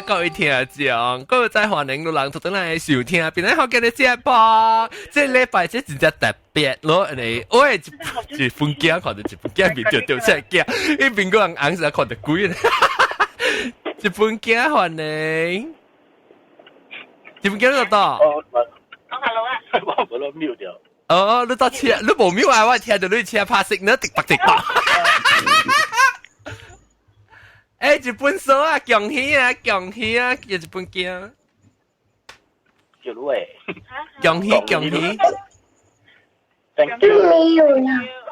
各位聽眾，各位再歡迎路人頭轉來收聽，邊個好嘅節目？這禮拜這真正特別咯，你喂一份鏡看到一份鏡面就掉出來鏡，一邊個人紅色看到鬼，一份鏡歡迎，一份鏡就到。哦，hello 啊，我無都 mute 掉。哦，你到車，你無 mute 啊？我聽到你車拍色呢，滴答滴答。欸，一本書啊，強喜啊，強喜啊，一本鏡。叫你喂。強喜，強喜。 Thank you。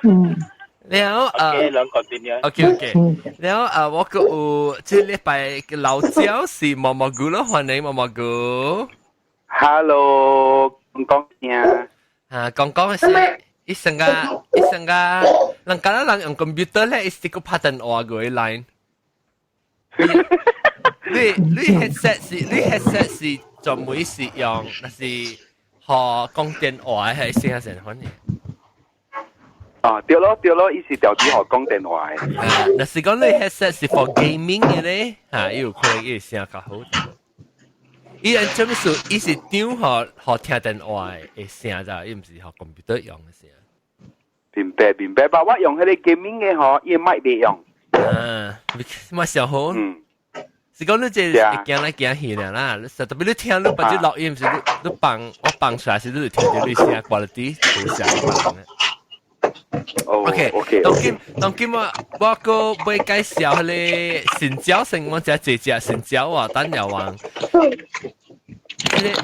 嗯。了誒，兩個點樣？OK OK。了我個有這禮拜老椒是毛毛菇咯，歡迎毛毛菇。 Hello，講講聽。啊，講講是一生個一生個，人家人用 computer 咧，伊是個拍電話個 line。你 headset 是你 headset 是專門是用，那是學講電話係先成款嘅。哦，對咯對咯，伊是調子學講電話嘅。啊，若是講你 headset 是 for gaming 嘅咧，嚇，伊有可能伊聲較好。伊人做咩事？伊是點學學聽電話嘅聲咋？伊毋是學 computer 用嘅聲。明白明白，但我用彼個 gaming 嘅嗬，伊麥袂用。啊，嘛上好。嗯。是講你這會驚來驚去啦，特別你聽你把這錄音是你你放我放出來是你聽到你聲 quality 好聲別人。 OK OK，當今當今我我個欲介紹彼個新椒先，我食這隻新椒啊，等下王。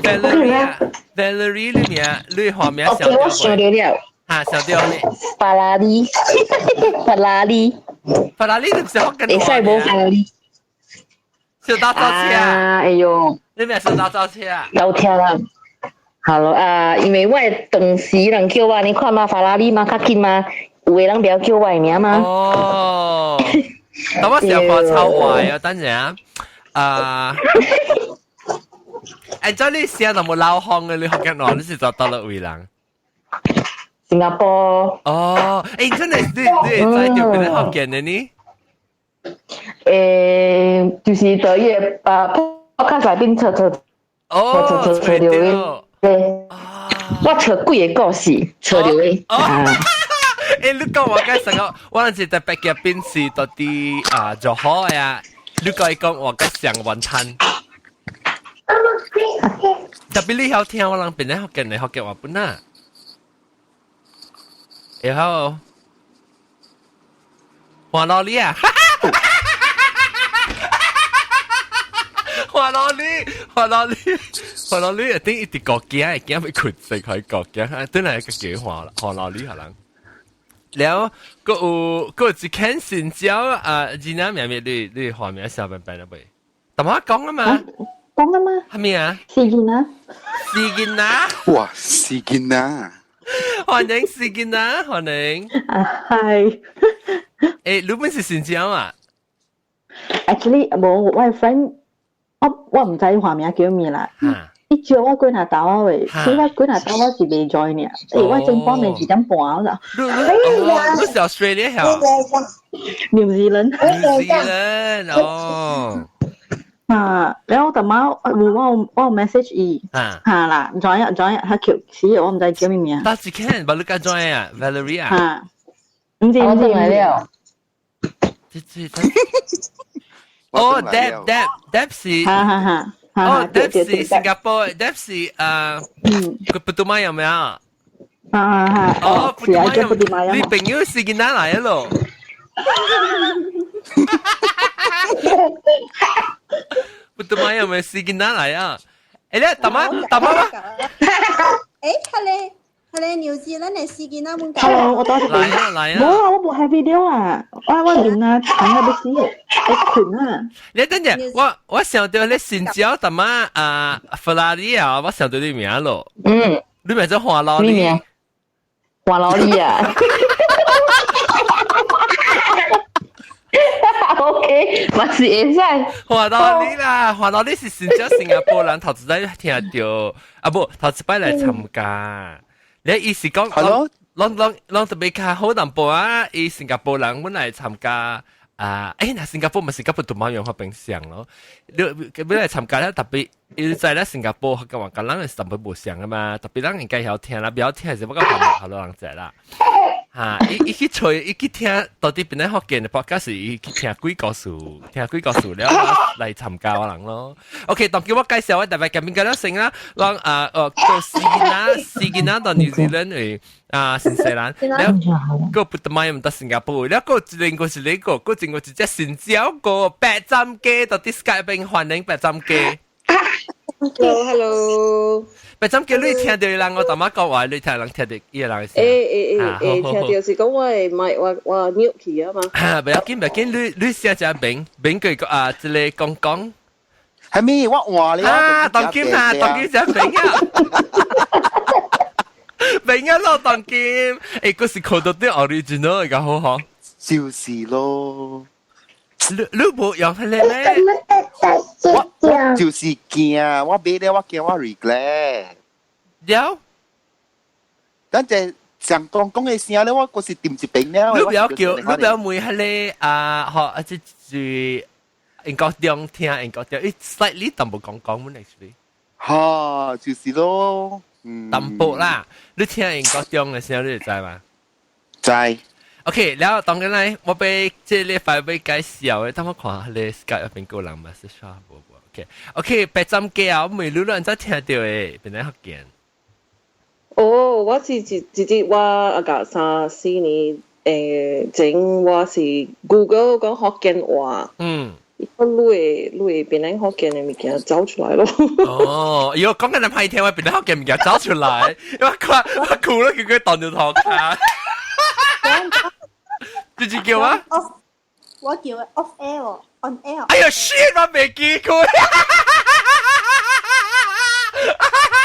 Valerie 啊，Valerie 你名，你畫名想到我想到了。哈，想到你。法拉利，法拉利。法拉利你唔是學緊會使無法拉利？小打造車啊！哎喲，你咩小打造車啊？有聽啦。好啊，因為我當時人叫我，你看嘛，法拉利嘛，較緊嘛，有的人不要叫我的名嘛。哦，但我小可超壞啊，等陣啊。誒，這你聲就冇老行嘅，你學緊我，你是就到了位人？新加坡。哦，欸，真係你在條邊學緊的呢？欸，就是在伊個啊，podcast 內邊找找，哦，找找找到的，對，我找幾個故事，找到的。哦，欸，你講我介紹我，我那時特別嘅邊是到底啊，就好呀。你講講我介上雲吞。特別你曉聽我人邊咧學緊，你學嘅話本啊。然後，黃老李啊！黃老李，黃老李，黃老李一定一直國家，驚被困死佢國家，真係個幾黃黃老李可能。了，閣有閣有一間新椒啊，今仔名咩？你你畫面小笨笨了未？同我講啊嘛，講啊嘛，係咪啊？是囡仔，是囡仔，哇，是囡仔。歡迎是囡仔，歡迎。啊，係。欸，你本是新椒啊？Actually，無，我 friend，我我毋知化名叫咩啦。伊招我幾若兜啊喂，所以我幾若兜我是未 join 呢。欸，我正半暝2點半啦。你你是 Australia 嚇？New Zealand。 New Zealand 哦。啊，然後淡仔有我我有 message 伊，嚇啦，join 啊 join 啊，他叫死我毋知叫咩名。但是 Ken，把你敢 join 啊，Valerie 啊。嚇，毋知毋知來了。這這這。哦，Deb Deb Deb 是。哈哈哈。哦，Deb 是新加坡，Deb 是啊，個普通話有沒有？啊啊啊！哦，普通話你朋友是囡仔來的咯？普通話有沒有是囡仔來啊？欸，你大媽大媽嗎？欸，係你係你紐西蘭的司機那麼 Hello，我到這邊。來啊來啊！無啊，我無開 video 啊，我我面啊，慘到欲死，我困啊。你等陣，我我想到你新椒大媽啊，法拉利啊，我想到你名咯。嗯。你名叫華老李。華老李啊。OK，嘛是會使。華老李啦，華老李是新椒新加坡人，頭一擺聽到，啊無，頭一擺來參加。你意思講，攏攏攏特別較好淡薄啊！伊新加坡人本來參加啊，那新加坡咪新加坡都冇用學冰箱咯。你佢本來參加咧，特別伊在咧新加坡嘅話，個人是特別無相啊嘛，特別人應該曉聽啦，不曉聽是不講好多人知啦。嚇！伊伊去揣，伊去聽到底邊個福建的 podcast 是伊去聽鬼故事，聽鬼故事了來參加我人咯。OK，當叫我介紹我特別今邊個了先啦，讓啊哦個四囡仔，四囡仔到 New Zealand 去啊新西蘭，了個不得買唔到新加坡，了個另個是呢個，個另個一隻新椒個白斬雞到啲 Skype 邊歡迎白斬雞。 Hello hello，白斬雞你聽到人我大媽講話，你聽人聽到伊個人聲。欸欸欸欸，聽到是講我的麥我我 mute 去啊嘛。啊，不要緊，不要緊，你你寫隻名名句啊，這個講講。係咪我話你啊？當金啊，當金隻名啊，名啊咯，當金。欸，嗰是看到啲 original 嘅好好。就是咯。你你無用彼個咩？我我就是驚，我買了我驚我 regret。了，等陣上講講嘅聲咧，我嗰時掂一邊了。你不要叫，你不要問彼個啊，學啊，這是英國中聽英國中，伊 slightly 淡薄講講滿 actually。哈，就是咯，淡薄啦，你聽英國中嘅聲，你就知嘛？知。 OK，然後當然咧，我欲這禮拜欲介紹的，等我看下你 Skype 入邊個人嘛是啥無無？OK，OK，白斬雞啊，我每路人才聽到的，邊個福建？哦，我是直直接我啊個三四年前，我是 Google 講福建話。我你會你會邊個福建的物件走出來咯。哦，如果講緊你歹聽，我邊個福建物件走出來，我看我哭了，叫佢當住頭卡。自己叫啊？ Off，我叫 off air 喎，on air。哎呀，shit，我未記過。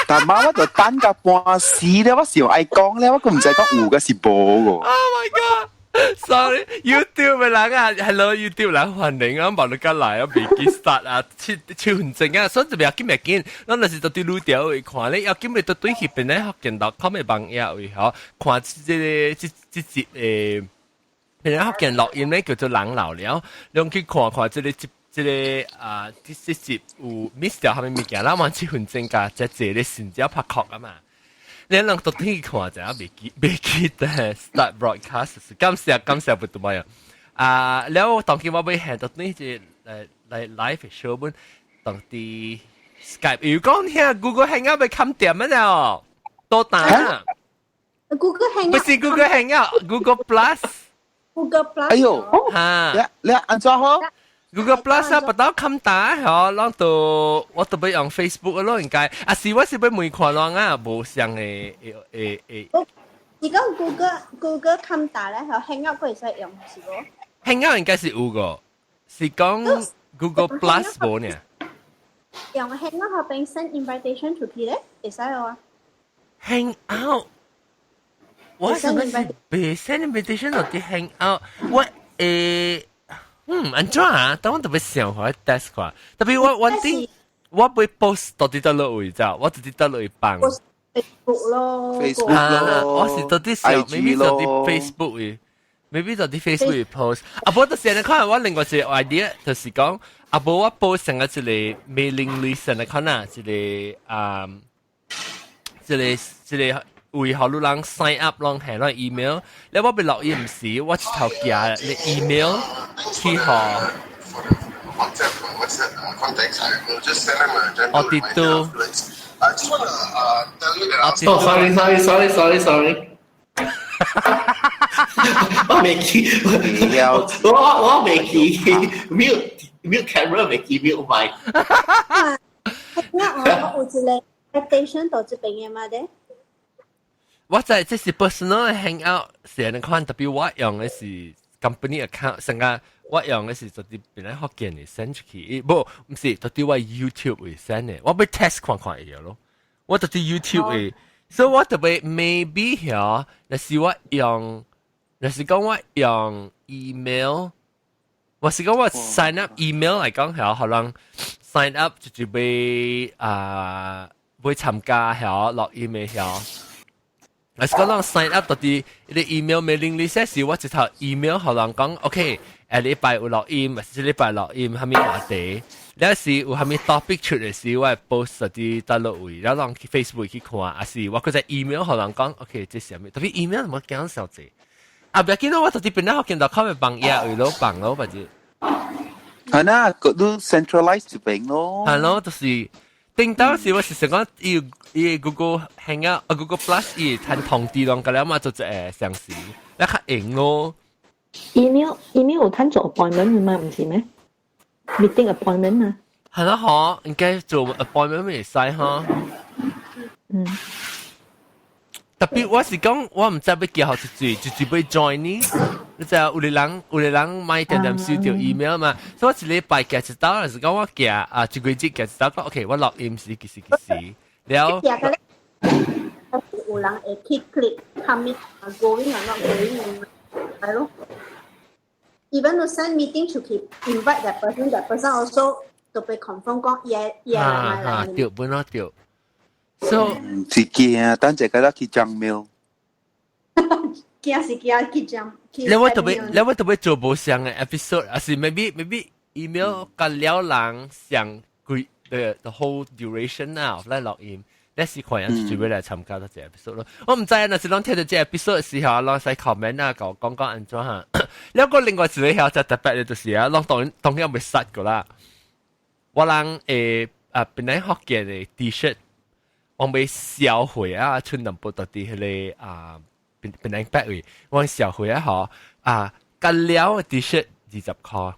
但媽我就等到半死咧，我想愛講咧，我閣毋知講有個是無個。 Oh my god！Sorry，YouTube 的人啊，Hello YouTube 人歡迎啊，無你過來啊，未記 start 啊，七七分鐘啊，所以就不要緊，不要緊，咱若是到對路條位看咧，要緊咪到對去邊咧福建 .com 的網頁位吼，看這個這這集誒。邊咧福建錄音咧叫做人老了，你去看看這個這這個啊，這這集有 miss 掉啥物物件，咱往七分鐘加這這個新椒拍殼啊嘛。你人都聽看就未記未記得 start broadcast，感謝感謝不多呀。啊，了後當今我欲行到呢隻來來 live show 本當啲 Skype，如講聽 Google Hangout 欲冚掂啊了，多單。 Google Hangout 不是 Google Hangout，Google Plus。 Google Plus。哎呦，嚇！你你按怎好？ Google Plus 啊，不到冚打嗬，啷到我都欲用 Facebook 咯，應該啊是我是欲問看人啊，無相的誒誒誒。而家 Google Google 冚打咧，係 Hangout 佢會使用是無？ Hangout 應該是有個，是講 Google Plus 無呢？用 Hangout 後邊 send invitation 出去咧，會使啊？Hangout，我是不是被 send invitation 落啲 Hangout？我誒。嗯，按怎啊？等我特別想看 test 看，特別我我啲我會 post 到底佗落位咋？我直接佗落去放。 Facebook 咯，Facebook 咯，我是到底想，maybe 到底 Facebook 嘅，maybe 到底 Facebook post。啊，不過就是你看我另外一個 idea，就是講，啊，無我 post 成個一個 mailing list 你看啊，一個啊，一個一個。為何你人 sign up 攏係攏 email，你我欲錄音時，我一頭寄你 email 去予。哦，啲都。哦，sorry sorry sorry sorry sorry，我未記，我我未記 mute mute camera 未記 mute mic。那我有一個 invitation 到這邊的嘛的。我知這是 personal hangout，是按呢款，特別我用的是 company account，成個我用的是就佇邊個福建的 send 出去，無，毋是，就佇我 YouTube 會 send 的，我欲 test 看看會咯，我就佇 YouTube 會，所以我特別 maybe 遐，若是我用，若是講我用 email，我是講我 sign up email 來講遐，可能 sign up 就欲啊，欲參加遐錄音的遐。若是講人 sign up 到佇你 email mailing list 是我一頭 email 予人講，OK，下禮拜有錄音，還是這禮拜錄音，蝦米話題？了是有蝦米 topic 出嚟時，我會 post 佇佗落位，然後人去 Facebook 去看，還是我閣再 email 予人講，OK，這是啥物？特別 email 冇講小濟。啊，不要緊咯，我到佇邊仔福建 .com 嘅網頁有攞放咯，或者。係啦，個都 centralize 一邊咯。係咯，就是頂當時我是想講，伊伊 Google Hangout 啊 Google Plus 伊趁通知攏個了嘛，做一個相似，你較用咯。 Email 有趁做 appointment 嘛？唔是咩？Meeting appointment 啊？係咯，嗬，應該做 appointment 會使嗬。嗯。特別我是講，我唔知欲寄予一水，一水欲 join 呢。你知有的人有的人買定定收到 email 嘛，所以我一禮拜寄一道，就是講我寄啊一個月寄一道，講 OK，我錄音是幾時幾時，了。有人會去 click coming going or not going 係咯。Even to send meeting 出去 invite that person, that person also 都被 confirm 講伊會伊會來來。對，本來對。So 是驚，等陣個去 junk mail。驚是驚去 junk。你我特別，你我特別做無相嘅 episode，還是 maybe email 甲了人上幾 the whole duration 啊，來錄音。你是看人準備來參加到這 episode 咯。我唔知啊，若是攏聽到這 episode 時候，攏使 comment 啊，講講講按怎哈。了個另外一個曉就特別嘅就是啊，攏當當然未殺過啦。我人會啊，本來福建嘅 T-shirt，我欲銷毀啊，剩淡薄佇彼個啊，檳榔白位，我銷毀啊嗬啊，甲了 T-shirt 20箍。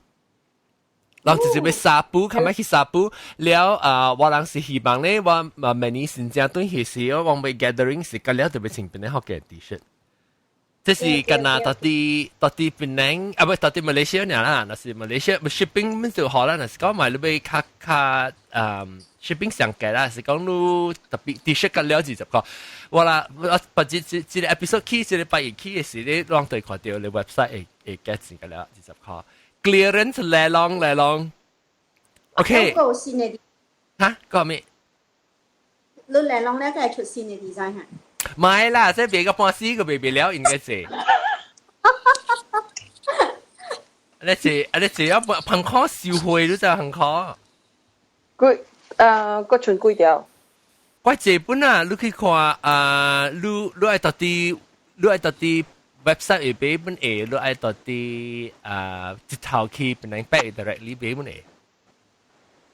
然後直接欲紗布，較欲去紗布了啊！我人是希望咧，我啊明年新正對彼時，我欲 gathering 時，甲了就欲穿檳榔福建 T-shirt。這是干那佇佇佇檳榔啊，不佇佇馬來西亞啦，若是馬來西亞 shipping 咪就好啦，若是講買你欲較較嗯 shipping 上價啦，是講你特別 T-shirt 甲了20箍。我啦，我把這這這個 episode 起，這個拜一起的時，你攏對看到你 website 會會價錢甲了20箍。Clearance 來啷來啷，OK。有新的。哈，講咩？你來啷咧，該出新的 design 哈？唔係啦，這別個半死個未別了，應該是。你是啊，你是要憑可收費，你就憑可。幾個存幾條？我這本啊，你去看啊，你愛佇佇你愛佇佇 website 會買本會，你愛佇佇啊，直頭去檳榔白 directly 買本會。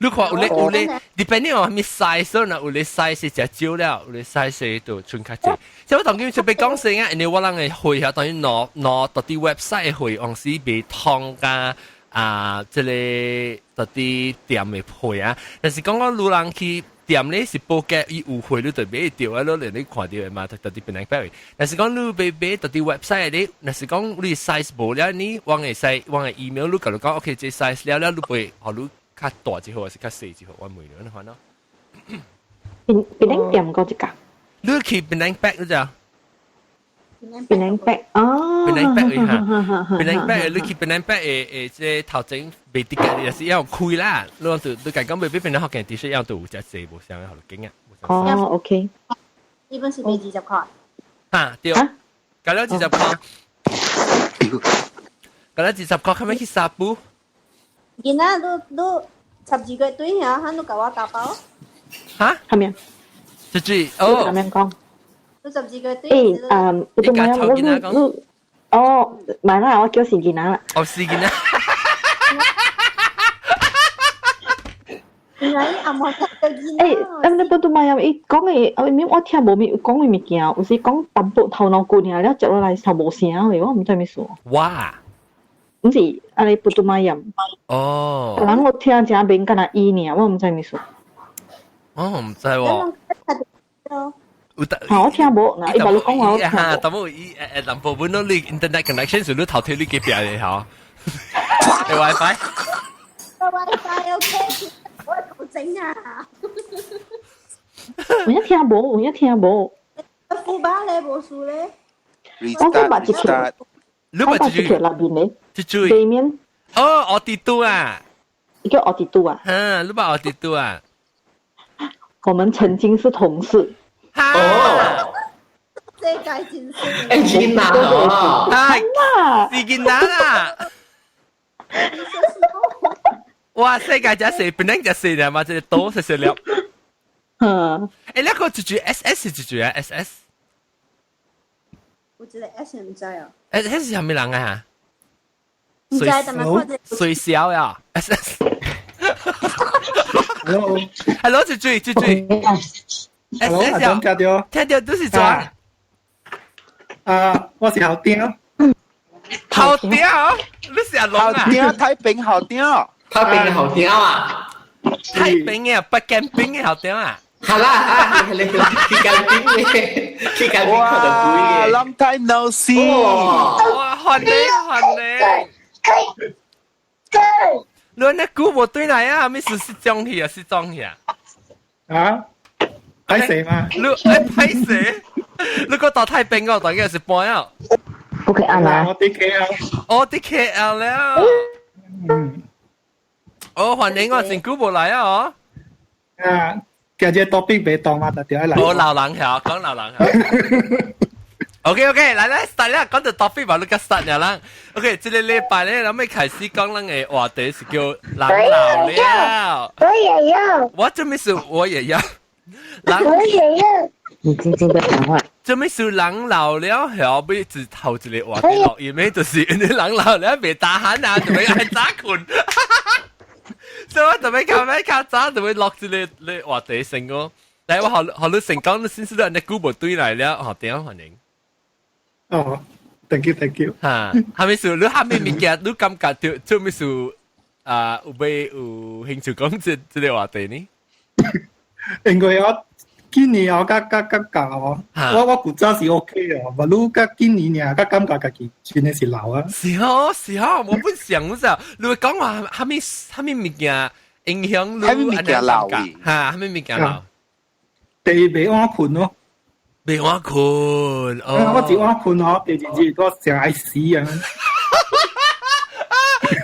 你看有咧有咧，depending on 啥物 size 啦，有咧 size 是誠少了，有咧 size 就剩較濟。所以我當今特別講聲啊，因為我人的貨遐等於攞攞佇佇 website 的貨，往時袂通加啊，這個佇佇店的貨啊。但是講講有人去店咧是報價，伊有貨你就買得著啊，你連你看著的嘛，佇佇檳榔擺。但是講你買買佇佇 website 咧，若是講你 size 無了，你往會使往個 email 你共你講，OK，這 size 了了，你會予你較大一號還是較細一號？我問你，你看喏。檳檳榔店嗰一間。你去檳榔白你知？檳榔白哦。檳榔白位哈，檳榔白你去檳榔白的這頭前袂得嘅，也是要開啦。你就你講講欲買檳榔福建 T-shirt 要都有遮濟無相好緊啊。哦，OK。呢本是賣20箍。哈，對。搞了20箍。搞了20箍，較欲去紗布。囡仔，你你12月對遐，喊你共我打包。哈？係咪啊？這句哦。咁樣講。你12月對。誒，嗯，我都冇我你你哦，唔係啦，我叫是囡仔啦。哦，是囡仔。原來阿媽叫囡仔。誒，咁你不都買啊？伊講的，啊，明我聽無咪講的物件，有時講淡薄頭腦骨爾，了接落來頭無聲的，我毋知啥物事。哇！毋是，按呢不都買啊？哦。人我聽誠明，敢若伊爾，我毋知啥物事。哦，毋知喎。嚇，我聽無，嗱，伊把你講話我聽無。淡薄伊誒誒，淡薄本攏你 internet connection 是你頭提你隔壁的吼。你 WiFi？個 WiFi OK，我夠整啊！我一聽無，我一聽無。富巴咧，無輸咧。我講捌一條，你捌一條內面咧？一水。對面。哦，奧迪都啊！叫奧迪都啊！嗯，你捌奧迪都啊？我們曾經是同事。哦。這屆真是。欸，囡仔哦。係，是囡仔啦。哇！世界真細，本來就細啦嘛，這多細細粒。嗯。誒，那個就住 S S 就住啊 S S。有一個 S 唔知啊。 S S 係咩人啊？唔知，但係看水小呀 S S。 Hello。 Hello，就住就住。 Hello，阿張聽到？聽到都是做。啊，我是後丁。後丁，你是阿龍啊？後丁，太平後丁。太平後丁啊！太平嘅，北京兵嘅後丁啊！係啦，啊，你去間兵嘅，去間兵可就貴嘅。 Long time no see。哇，歡迎歡迎。你那股無對來啊？咩事失蹤去啊？失蹤去啊？啊？歹勢嘛？你哎歹勢？你個到太平嗰當然是搬啊？不可以按啊！我佇 KL，我佇 KL 了。嗯。哦，歡迎我真久無來啊！哦。啊，今日 topic 袂當嘛，特別愛來。我老人曉，講老人曉。OK OK，來來，start 啦，講到 topic 嘛，你較 start 了啦。OK，這個禮拜咧，咱們開始講咱的話題是叫人老了。我也要。我做咩事？我也要。我也要。你靜靜不要講話。做咩事？人老了後尾一頭一個話題落，因為就是因為人老了袂打鼾啊，就欲愛早睏。所以我特別較欲較早就會落一個個話題先哦。來，我予予你先講，你先是你估無對來了，好點歡迎。哦，thank you，thank you。哈，啥物事？你啥物物件？你感覺到做咩事？啊，有欲有興趣講這這個話題呢？因為我今年我較較感覺哦，我我古早是 OK 哦，但你較今年爾較感覺家己真的是老啊。是哦，是哦，我本想嗰時候，你會講話啥物啥物物件影響你？啥物物件老？哈，啥物物件老？第一袂晏睏咯。袂晏睏，哦。我一晏睏哦，第二日我成愛死啊！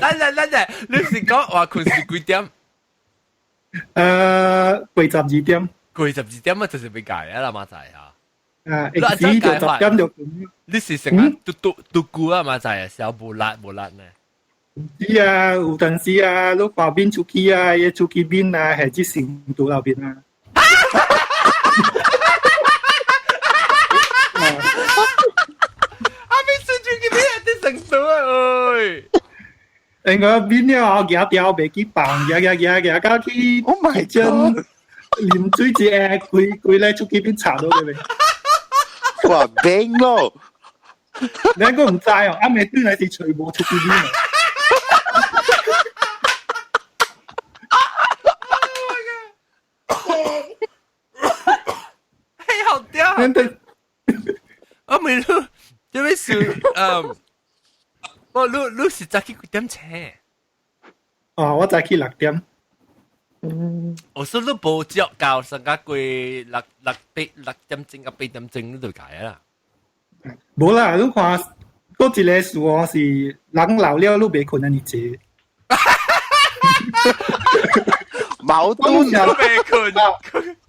等陣等陣，你是講晏睏是幾點？過12點。過12點啊，就是欲蓋啊啦，嘛知啊。啊，會死就10點就睏。你是成日嘟嘟嘟久啊嘛知啊，小無力無力呢？是啊，有陣時啊，你看面出去啊，伊出去面啊，係只成都那邊啊。阿面出去面係啲成都啊，喂！因為面了後，行條袂記放，行行行行到去， Oh my god！啉水一下，規規咧出去變查到對未？哇，冰咯！你個毋知哦，暗暝轉來是揣無出去面。嘿，好屌！我未你，這位是我你你是早起幾點醒？哦，我早起6點。嗯，我說你無接到上個過六六八6點鐘到8點鐘，你就改啦。無啦，你看，閣一個事哦，是人老了，你袂睏按呢濟。矛盾啊！袂睏。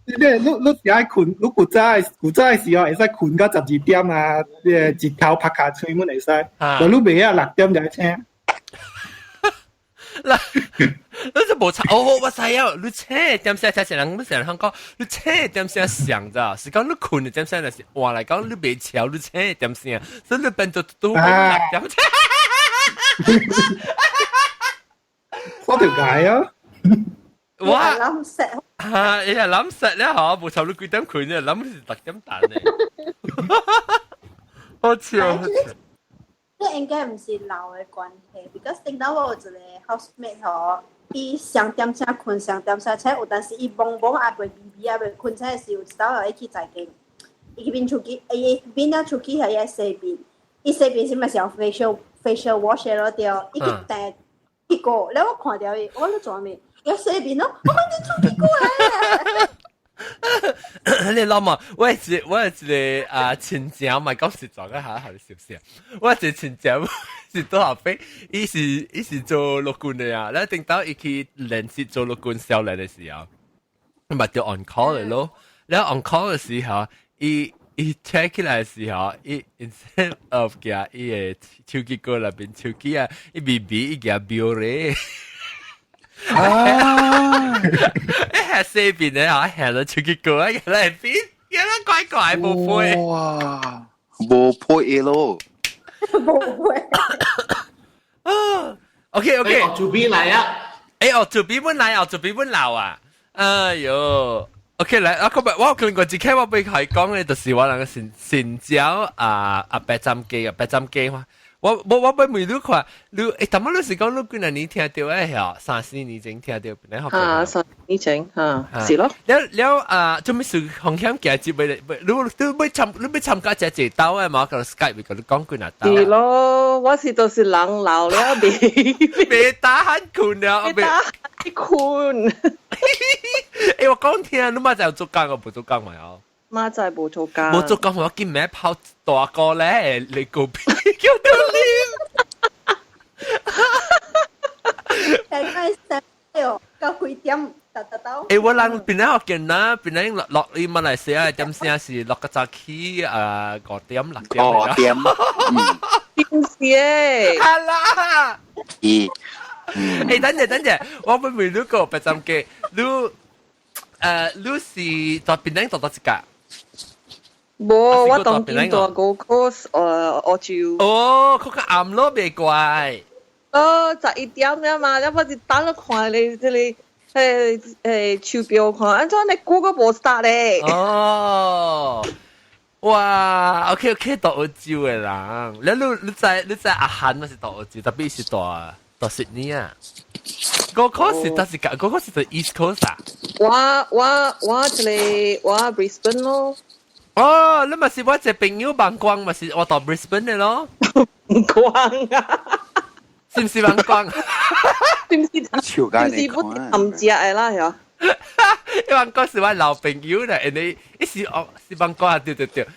你你你是愛睏，你古早古早的時候會使睏到12點啊，日頭拍卡喙阮會使。但你袂啊，6點就愛醒。嗱，你就無差哦，我知啊，你醒點聲聽成人，你成日講，你醒點聲上咋？是講你睏的點聲，就是話來講你袂撨，你醒點聲，所以你變做拄好6點。我條解啊！我諗實啊，你係諗實咧嗬，無撨你幾點睏咧，諗是6點蛋咧。好笑。這應該毋是老的關係，because 頂到我有一個 housemate 吼，伊上點聲睏，上點聲醒，有當時伊懵懵也袂微微也袂睏醒的時，有一晝伊去財經，伊去面出去，伊面了出去係伊洗面，伊洗面時嘛是用 facial facial wash 的咯對，伊去訂去過，了我看著伊，我咧做咩？伊洗面咯，我講你出去過來。你諗啊，我有一個啊親戚嘛，講實在個下下你笑死。我一個親戚是多少歲？伊是做陸軍的啊，然後等到伊去練習做陸軍少年的時候，咪就 on call 的咯。然後 on call 的時候，伊伊 check 起來的時候，伊 instead of 舉伊的手機過內邊手機啊，伊微微伊舉表咧。啊！一下四邊咧，嚇下咗出結果，一嚟邊，一嚟怪怪無配。哇！無配咯。無配。啊！OK OK，我做邊嚟啊？欸，我做邊本嚟，我做邊本鬧啊！哎喲，OK 來，啊，今日我可能個一開我俾佢講嘅，就是我兩個成成交啊啊白斬雞啊白斬雞嘛。我我問你看，你欸，淡薄你是講你幾若年聽著的嚇？三四年前聽著，本來啊，3年前嚇，是咯。了了啊，做咩事風險行入來？你你欲參加這一兜的嘛？個 Skype 共你講幾若兜。是咯，我是就是人老了，未未打閒睏了，未打閒睏。欸，我講聽，你媽仔有做工，我無做工嘛？哦。媽仔無做工。無做工，我今暝泡大個咧，你個屁叫到你。大概三哦，到幾點？達達到。欸，我人本來學見啦，本來落落去馬來西亞點聲是六個早起啊5點6點。5點。點死欸！係啦。咦？欸，等陣等陣，我欲問你個白斬雞，你你是在檳城讀佗一間？無，我當今蹛 Gold Coast，澳洲。哦，較較暗咯，袂怪。哦，11點了嘛，了我就等了看你這個手錶看，按怎你久閣無 start 咧？哦，哇，OK OK，蹛澳洲的人，你知阿韓嘛是蹛澳洲，tapi 是蹛蹛悉尼啊。Gold Coast 是佗一間，Gold Coast 是佗 East Coast 啊。我這個我 Brisbane 咯。哦，你嘛是我一個朋友望光，嘛是我蹛 Brisbane 的咯。光啊！是毋是望光？是毋是？是毋是不含食的啦？嚇！望光是我老朋友啦，因為伊是哦是望光啊，對對對。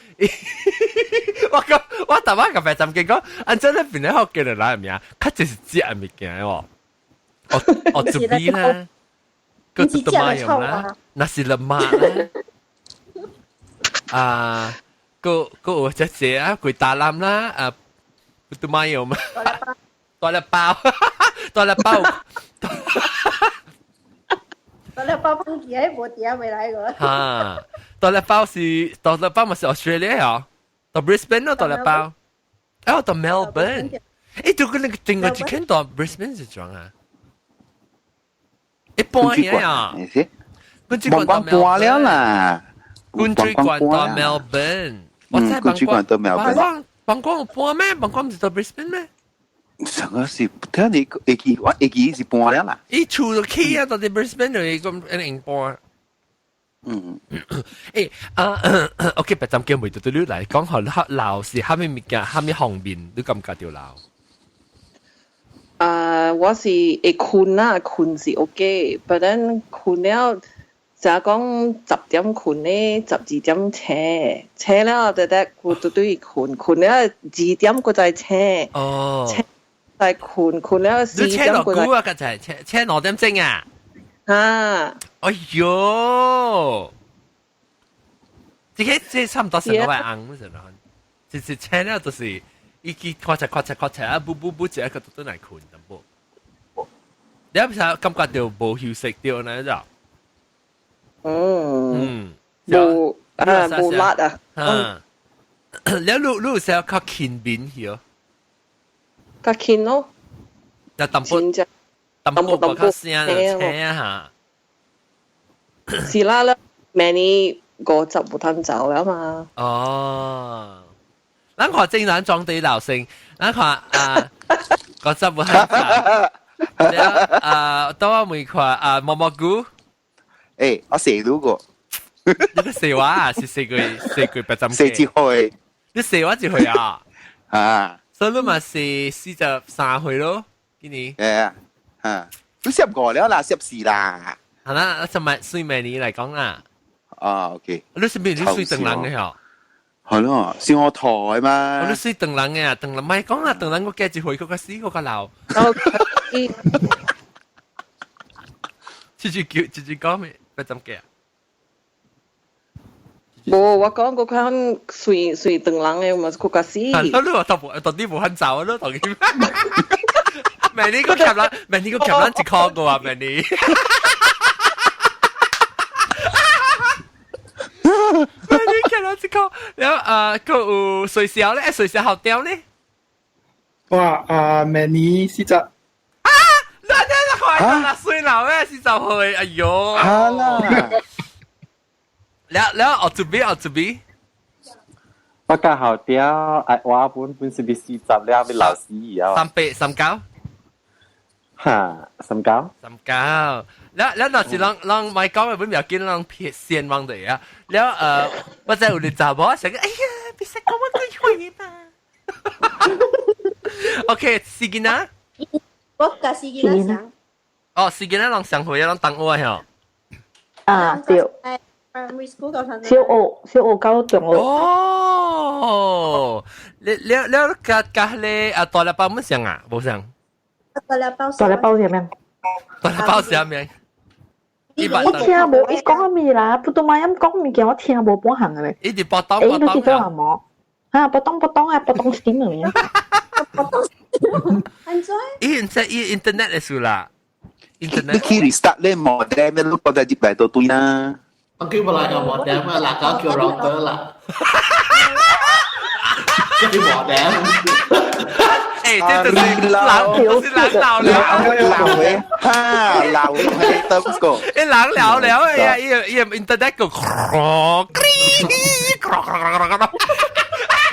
我講我逐擺共白斬雞講，按怎你邊咧福建的人名，較濟是食的物件哦。哦哦，這邊啦，閣做都馬用啦，nasi lemak 啦。啊，閣閣有這濟啊，kuih talam 啦，啊，putu mayam 嘛，大粒包，大粒包，大粒包放起來無埕袂來個。哈，大粒包是大粒包嘛是 Australia 啊，蹛 Brisbane 咯大粒包，哦，蹛 Melbourne，欸，對個那個整個一間蹛 Brisbane 是怎啊？一半呀，望光搬了啦。滾水關蹛 Melbourne，我知滾水關蹛 Melbourne。望光有搬咩？望光毋是蹛 Brisbane 咩？上個是聽你會記，我會記是搬了啦。伊厝就起啊，蹛佇 Brisbane 就咁一定搬。欸啊，OK，白斬雞袂對對你來講，好老是蝦米物件，蝦米方面，你感覺著老？啊，我是會睏啦，睏是 OK，but then 睏了。就講10點睏咧，12點醒，醒了就得佢就對睏，睏了二點閣再醒，醒再睏，睏了4點閣再。啊，剛才醒醒2點鐘啊？啊！哎喲，這個這差唔多成個月紅，是啦，就是醒了就是一記咔嚓咔嚓咔嚓啊，不不不，一個都來睏淡薄。你有啥感覺到無休息著呢？就？無啊無力啊。嗯，你你你有時較勤勉去哦？較勤咯。就淡薄淡薄淡薄聲就請下。是啦啦，明年50無通走了嘛。哦，咱看正常裝地老生，咱看啊50無通走。啊，等我問看啊，毛毛菇。欸，我寫到個。你個細我啊，是四個四個八針。40歲。你細我一歲啊？啊。所以你嘛是43歲咯，今年。係啊，啊，都45了啦，44啦。係啦，就咪算明年嚟講啦。啊，OK。你是邊你算長人嘅嗬？係咯，小我台嘛。你算長人嘅啊，長人咪講啦，長人我加一歲，閣較死，閣較老。直直叫，直直講咩？不怎計啊？無，我講嗰款隨隨長人嘅嘛，閣較死。你話到到底無肯走咯，同佢。明年個夾咱，明年個夾咱一箍個啊，明年。明年夾咱一箍，然後閣有瑞小咧，瑞小好屌咧。哇！啊，明年40。啊！那那快啦，歲老咩？40歲，哎喲。好啦。了了，我準備，我準備。我教校屌，哎，我本本是比40了，比老師啊。38、39。哈，39。39。了了，若是人人咪講嘅本比較緊，人撇線望的啊。了我在有啲查某想講，哎呀，別使講我幾歲吧。OK，時間啊。我甲時間啊。哦，時間啊，人上歲啊，人同學嗬。啊，對。 Primary school 到小學，小學到中學。哦，你你你加加咧啊，大粒包乜上啊？無上。大粒包。大粒包是咩？大粒包是咩？我聽無，伊講咩啦？普通話音講物件，我聽無半項嘅咧。伊直波東波東。欸，你是做啥麼？啊，波東波東啊，波東是點樣？波東。安怎？伊唔知伊 internet 嘅事啦。internet。你去 restart 咧 modem 咧，你覺得入嚟都對啦。我叫不來個 modem 啊，嗱搞叫 router 啦。叫 modem。欸，這就是老，就是人老了，老嘅，哈，老嘅係得個。欸，人老了，哎呀，伊伊 internet 個，無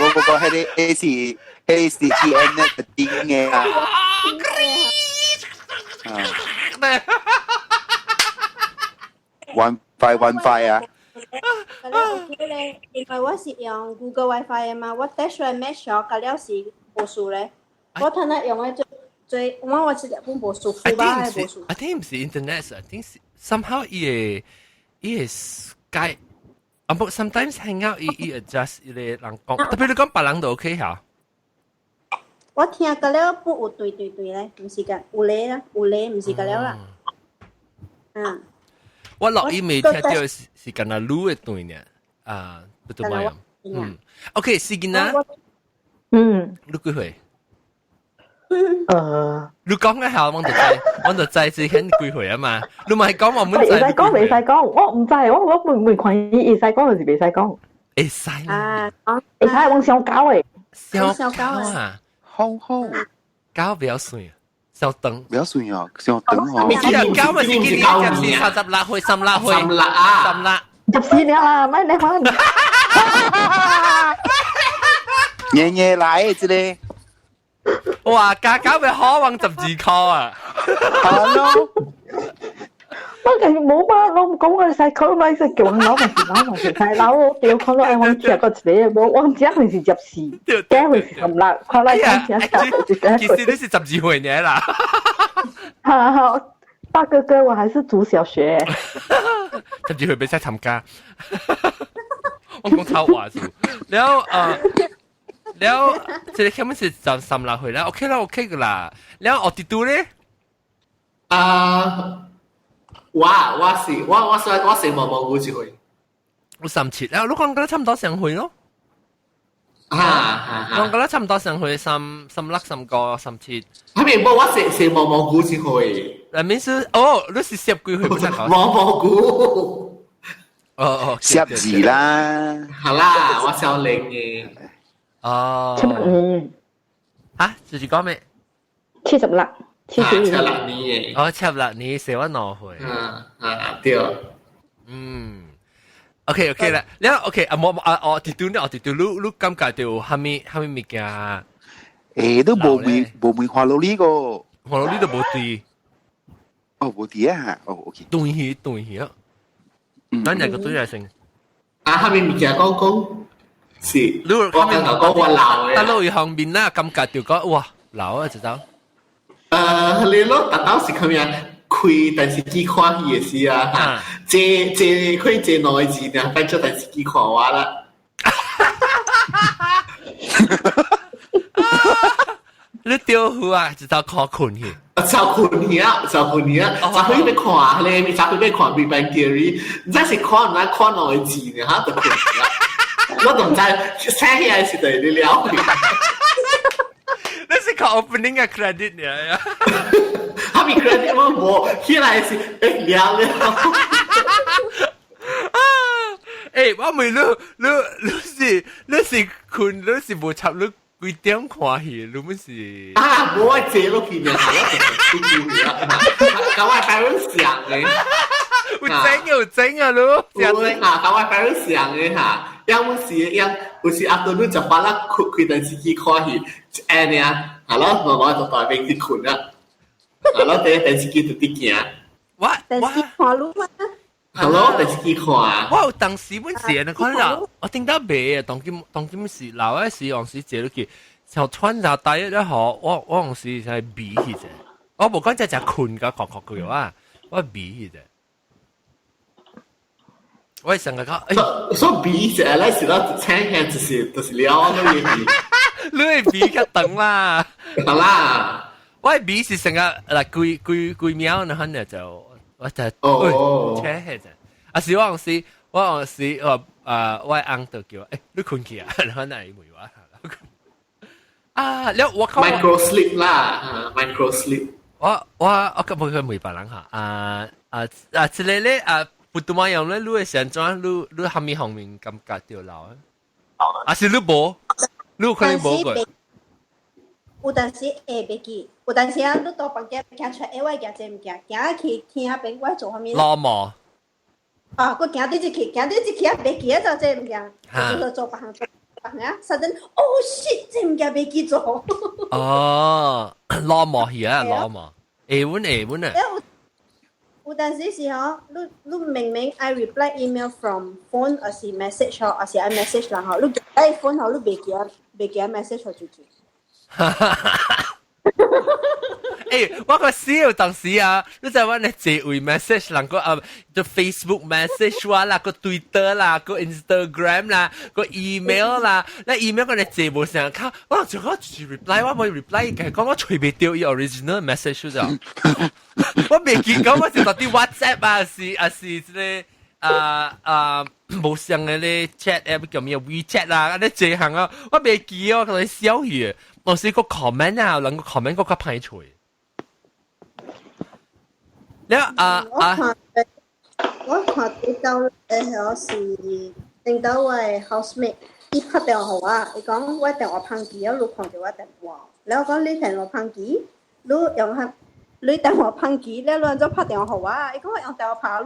無無，係你係是係是 T N 嘅頂嘅啊。WiFi WiFi 啊！咁了 OK 咧，因為我是用 Google WiFi 的嘛，我 test 出來 match 咗，咁了是無數咧。我睇下用的最最，我我是日本無數，富巴係無數。 I think 唔是 internet，I think somehow 伊個伊個 Skype，啊不，sometimes hang out 伊伊 adjust 伊個人講，特別你講別人都 OK 嚇。我聽個了不有對對對咧，唔是個有咧啦，有咧唔是個了啦。嗯。我落伊未聽到是是干那滷的對呢，啊，不對嘛？嗯，OK，時間啊，嗯，你幾歲？你講一下，我就知，我就知之前幾歲啊嘛。你唔係講我唔知。會使講，袂使講，我唔知，我我未未看伊會使講，還是袂使講？會使啊，會使往上搞的。上搞啊，好好，搞不要算。小燈，不要算哦，小燈哦。搞咪是今年入是36歲，36歲， 36啊， 36。入死了啦，咪你看。年年來這個。哇，加搞咪可往12箍啊！好咯。我其實冇嘛，我唔講我細個咪食叫我老嘛是老嘛是細佬，我掉看到愛我食個一個，無我唔知係是入四，假會是16，看來講聽其實你是12歲呢啦。哈哈，大哥哥，我還是讀小學。12歲袂使參加。我講超話數，然後然後這個根本是36歲啦，OK 啦 OK 噶啦，然後我弟弟咧，啊。我我是我我我我是毛毛菇一歲，我37，然後你講覺得差唔多上歲咯。啊，我覺得差唔多上歲36、3個、37。係咪冇？我是是毛毛菇一歲。嗱，面是哦，你是十幾歲唔使講。毛毛菇。哦哦，十字啦。好啦，我少年嘅。哦。76。嚇？就是講咩？ 76。 76年嘅。哦，76年，小我2歲。啊啊，對。嗯。OK OK 啦，你 OK 啊冇啊哦，弟弟呢？哦弟弟，你你感覺到蝦米蝦米物件？欸，都無梅無梅花落呢個，花落呢都無對。哦，無對啊，哦 OK。斷去斷去啊！咱兩個對來先。啊，蝦米物件講講是，你我感覺講我老嘅。但落一方面啦，感覺就講哇老啊，知道？你咯，特到是咁樣。開電視機看戲的時啊，嚇，坐坐開坐兩個字，然後擺出電視機看我啦。你丟好啊，直到靠困去。就困去啊，就困去啊，就去欲看咧，就去欲看《Big Bang Theory》，唔知是看唔知看兩個字呢，嚇就困去啊。我都唔知醒起來是對你了。你是個 opening 嘅 credit 呢？哈咪 credit 我冇，起來是了了。啊！我問你，你是睏，你是無插你幾點看戲？你們是？啊，無我坐落去呢，我就出去啦。甲我 parents 想嘅。有整有整啊，你。有啊，甲我 parents 想嘅嚇。樣有時樣有時 afternoon 食飯啦，開開電視機看戲，一下爾，啊咯，慢慢就大邊去睏啦。啊咯，電電視機就佇行。我電視看你嘛？係咯，電視機看。我有當時本時你看啦，我頂到未啊？當今當今是老嘅時，往時坐落去，像穿就大一咧嗬，我往時係比去啫。我無講只只睏甲確確佢啊，我比去啫。我成日講，所以比者咧是啦，請下就是了，你會你會比較長啦，好啦，我比是成日嗱幾幾幾秒，然後呢就我就哦，請下啫。啊是我有時我有時我啊我翁就叫你睏去啊，然後那會我啊，了我靠 micro sleep 啦，micro sleep。我根本佢問別人嚇，啊啊啊！這個咧啊。普通話用咧，你會想怎？你蝦米方面感覺著老啊？啊是你無，你有可能無過。有當時會袂記，有當時啊，你到房間行出來，我會行這物件，行去廳仔邊，我做啥物？老毛。啊，我行對這去，行對這去啊，袂記得做這物件，就做別項做別項啊，sudden，哦 shit，這物件袂記做。哦，老毛去啊，老毛，會阮會阮啊。有當時是吼，你明明愛 reply email from phone，還是 message 吼，還是愛 message 人吼，你愛 phone 吼，你袂記得 message 出去。我個死有當時啊，你知我咧這位 message 人個啊，就 Facebook message 我啦，個 Twitter 啦，個 Instagram 啦，個 email 啦，那 email 個咧這無成卡，我就講就是 reply，我冇 reply，佢講我隨袂著伊 original message 就，我未見講我是到啲 WhatsApp 啊，是啊是這個啊啊無相嘅咧 chat app 叫咩 WeChat 啦，啊你這行啊，我未記哦，可能小去，我是個 comment 啊，兩個 comment 個較歹揣。了啊啊！我看到誒，是頂到我的 housemate，伊拍電話予我，伊講我電話碰機啊，你看著我電話。了我講你電話碰機，你用下你電話碰機，了你按怎拍電話予我？伊講我用電話拍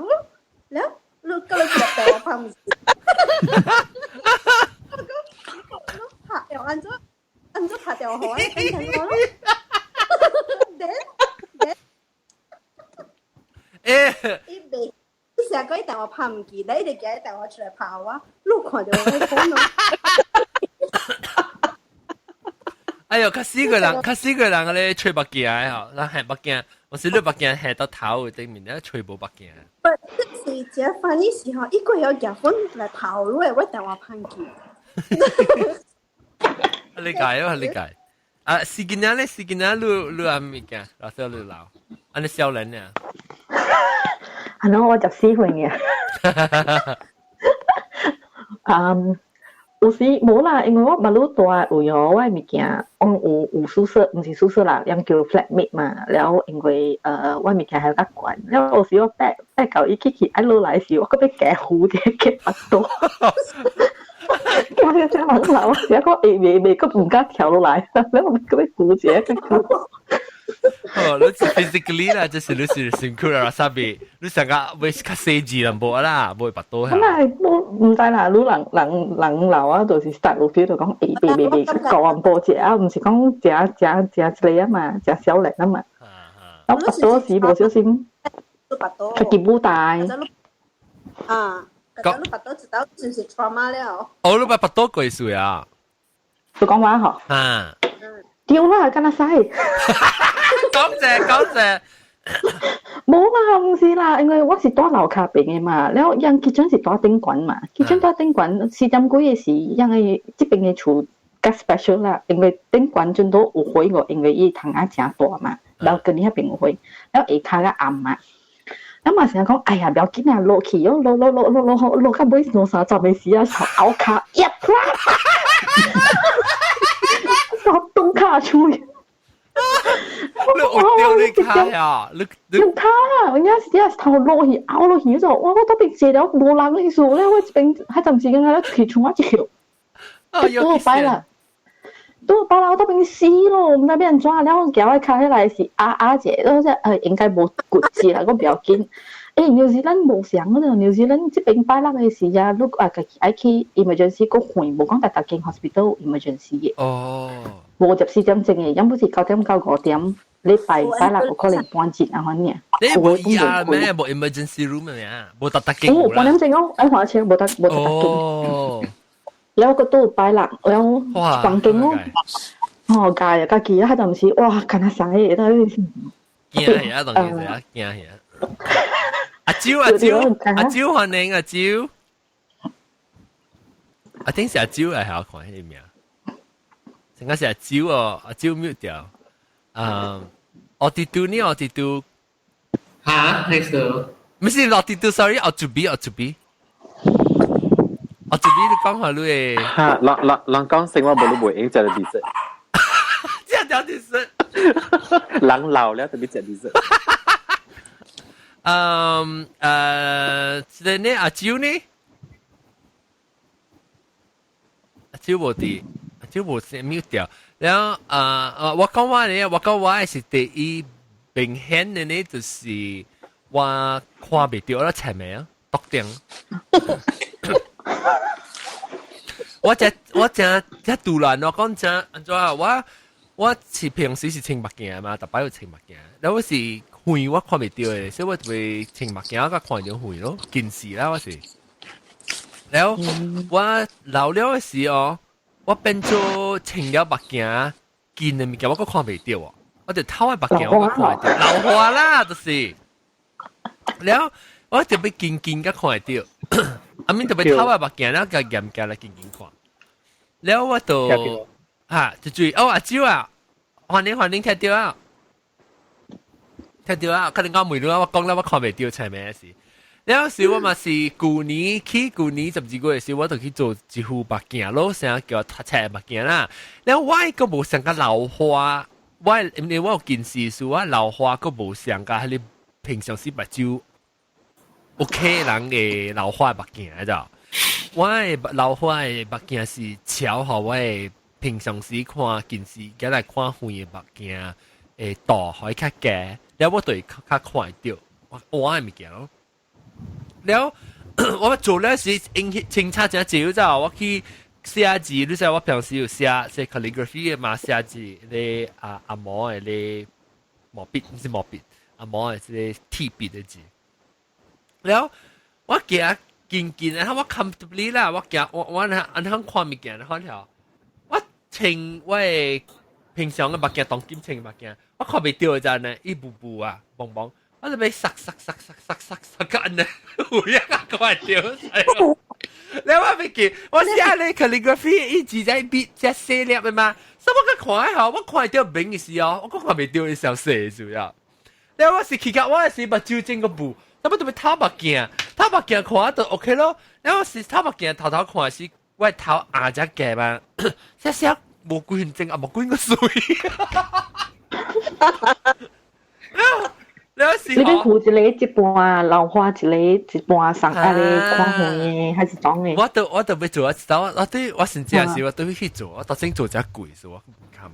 你，了你閣你接電話拍毋是？我講你拍用按怎按怎拍電話予我？等陣我咯。Then 伊袂，伊成日講伊電話拍毋記，你一直寄電話出來拍我，你看著我講咯。哎喲，較死個人，較死個人咧吹目鏡吼，咱係目鏡，我是你目鏡下到頭頂面咧吹無目鏡。不，這是真 funny 時候，伊個曉夾粉來拍你，我電話拍機。理解哦，理解。啊，時間咧，時間咧，你你阿物件，老師你老，按呢少年呢？係咯，我14歲嘅。嗯，有時無啦，因為我馬路大有哦，我的物件，我有宿舍，毋是宿舍啦，人叫 flatmate 嘛。了因為我物件還較懸，了有時我爬爬到伊去去愛落來時，我閣欲加扶者加腹肚。加個這人老，我講會袂袂閣毋敢跳落來，了我閣欲扶者較久。哦，你是 physically 啦，就是你是辛苦啦，啥物？你上個會較細緻淡薄啦，無會腹肚。咁係，我毋知啦，你人人人老啊，就是 start 有 feel 就講，欸，袂袂袂，高淡薄食啊，毋是講食食食這個啊嘛，食少年啊嘛。我腹肚時無小心，出結母大。啊，咁你腹肚一道就是 trauma 了。哦，你捌腹肚幾歲啊？你講話嗬？啊。對啦，敢若使。講謝講謝。無啦，毋是啦，因為我是住樓跤邊的嘛，了人 kitchen 是住頂懸嘛，kitchen 住頂懸4點幾的時，人的這邊的厝較 special 啦，因為頂懸陣都有火個，因為伊窗仔誠大嘛，balcony 彼邊有火，了下跤較暗嘛。咁嘛成日講，哎呀，不要緊啊，落去哦，落落落落落落到尾兩三十的時啊，頭拗跤一啪，頭斷跤喙。你有掉你跤啊？你用跤啦！我而家是啲頭落去拗落去咗，我都邊借了無人嘅數咧，我這邊還暫時間咧出去衝我一跳，都擺啦，都擺啦，我都邊死咯，唔知變按怎，然後行我跤起來是壓壓者，都只應該無骨折啦，我不要緊。紐西蘭無相嗰度，紐西蘭這邊拜六嘅時啊，你啊家己愛去 emergency 個遠，無講逐逐間 hospital emergency 嘅。哦。無14點鐘嘅，要不是9點到5點，禮拜拜六有可能半日啊，反正。你無呀咩？無 emergency room 咩啊？無逐逐間。哦，半點鐘哦，愛花車無得無逐逐間。哦。然後個都拜六，然後房間哦，哦，家啊，家己啊，迄陣時哇，敢若啥個，都驚嚇啊，當然是啊，驚嚇。阿蕉阿蕉阿蕉歡迎阿蕉，阿頂是阿蕉嚟，我看彼個名，成個是阿蕉哦，阿蕉 mute 掉。嗯，我哋嘟呢，我哋嘟嚇，咩事？唔是我哋嘟，sorry，我做 B，我做 B，我做 B，你講下你嘅。嚇，人人人講生我無你袂用食的 dessert。這條 dessert。人老了特別食 dessert。嗯，這個呢，阿蕉呢？阿蕉無佇，阿蕉無先 mute 掉。然後，我講話呢，我講話是第一明顯的呢，就是我看袂著啦，前面啊，篤定。我這我這這突然我講這按怎啊？我我是平時是穿目鏡嘛，逐擺有穿目鏡，然後我是遠我看袂著的，所以我就會穿目鏡，我看著遠咯，近視啦我是。然後我老了的時候，我變做穿了目鏡，近的物件我閣看袂著哦，我就透的目鏡我閣看會著，老花啦，就是。然後我就欲近近閣看會著，啊面就欲透的目鏡，然後共嚴格來近近看。然後我就哈就注意哦，阿蕉啊，歡迎歡迎聽著啊！聽著啊！可能我問你，我講了我看袂著前面的事。了時我嘛是舊年去舊年12月的時，我就去做一副目鏡咯，啥叫冊目鏡啦。了我閣無像佮老花，我因為我有近視數，我老花閣無像佮彼個平常時目睭 OK 人的老花目鏡的。我的老花的目鏡是超予我的平常時看近視，佮來看遠的目鏡會度予伊較低，了我就會較較看會著我我的物件咯。了我做了是應清查誠濟，知我去寫字，你知我平時有寫寫 calligraphy 的嘛，寫字咧啊阿毛的咧毛筆，毋是毛筆，阿毛的這個鐵筆的字。了我行近近，然後我 comfortably 啦，我行我我按怎看物件，看條我穿我的平常的目鏡，當今穿的目鏡，我看袂著的陣呢，伊霧霧啊，蒙蒙。我就欲塞塞塞塞塞塞塞個按呢，有影啊，看會著。了我欲記，我寫咧 calligraphy 伊字在筆遮細粒的嘛，所以我閣看吼，我看會著明的時候，我閣看袂著伊小細的時候。了我是去到我是目睭前個霧，那麼就欲透目鏡，透目鏡看就 OK 咯。了我是透目鏡頭頭看是我頭壓遮低嘛，寫寫無幾分鐘啊，無幾個水。你邊苦一個一半，老花一個一半送啊咧看遠的，還是裝的？我都我都欲做，我我對我甚至是我都欲去做，我當先做只貴是我毋堪。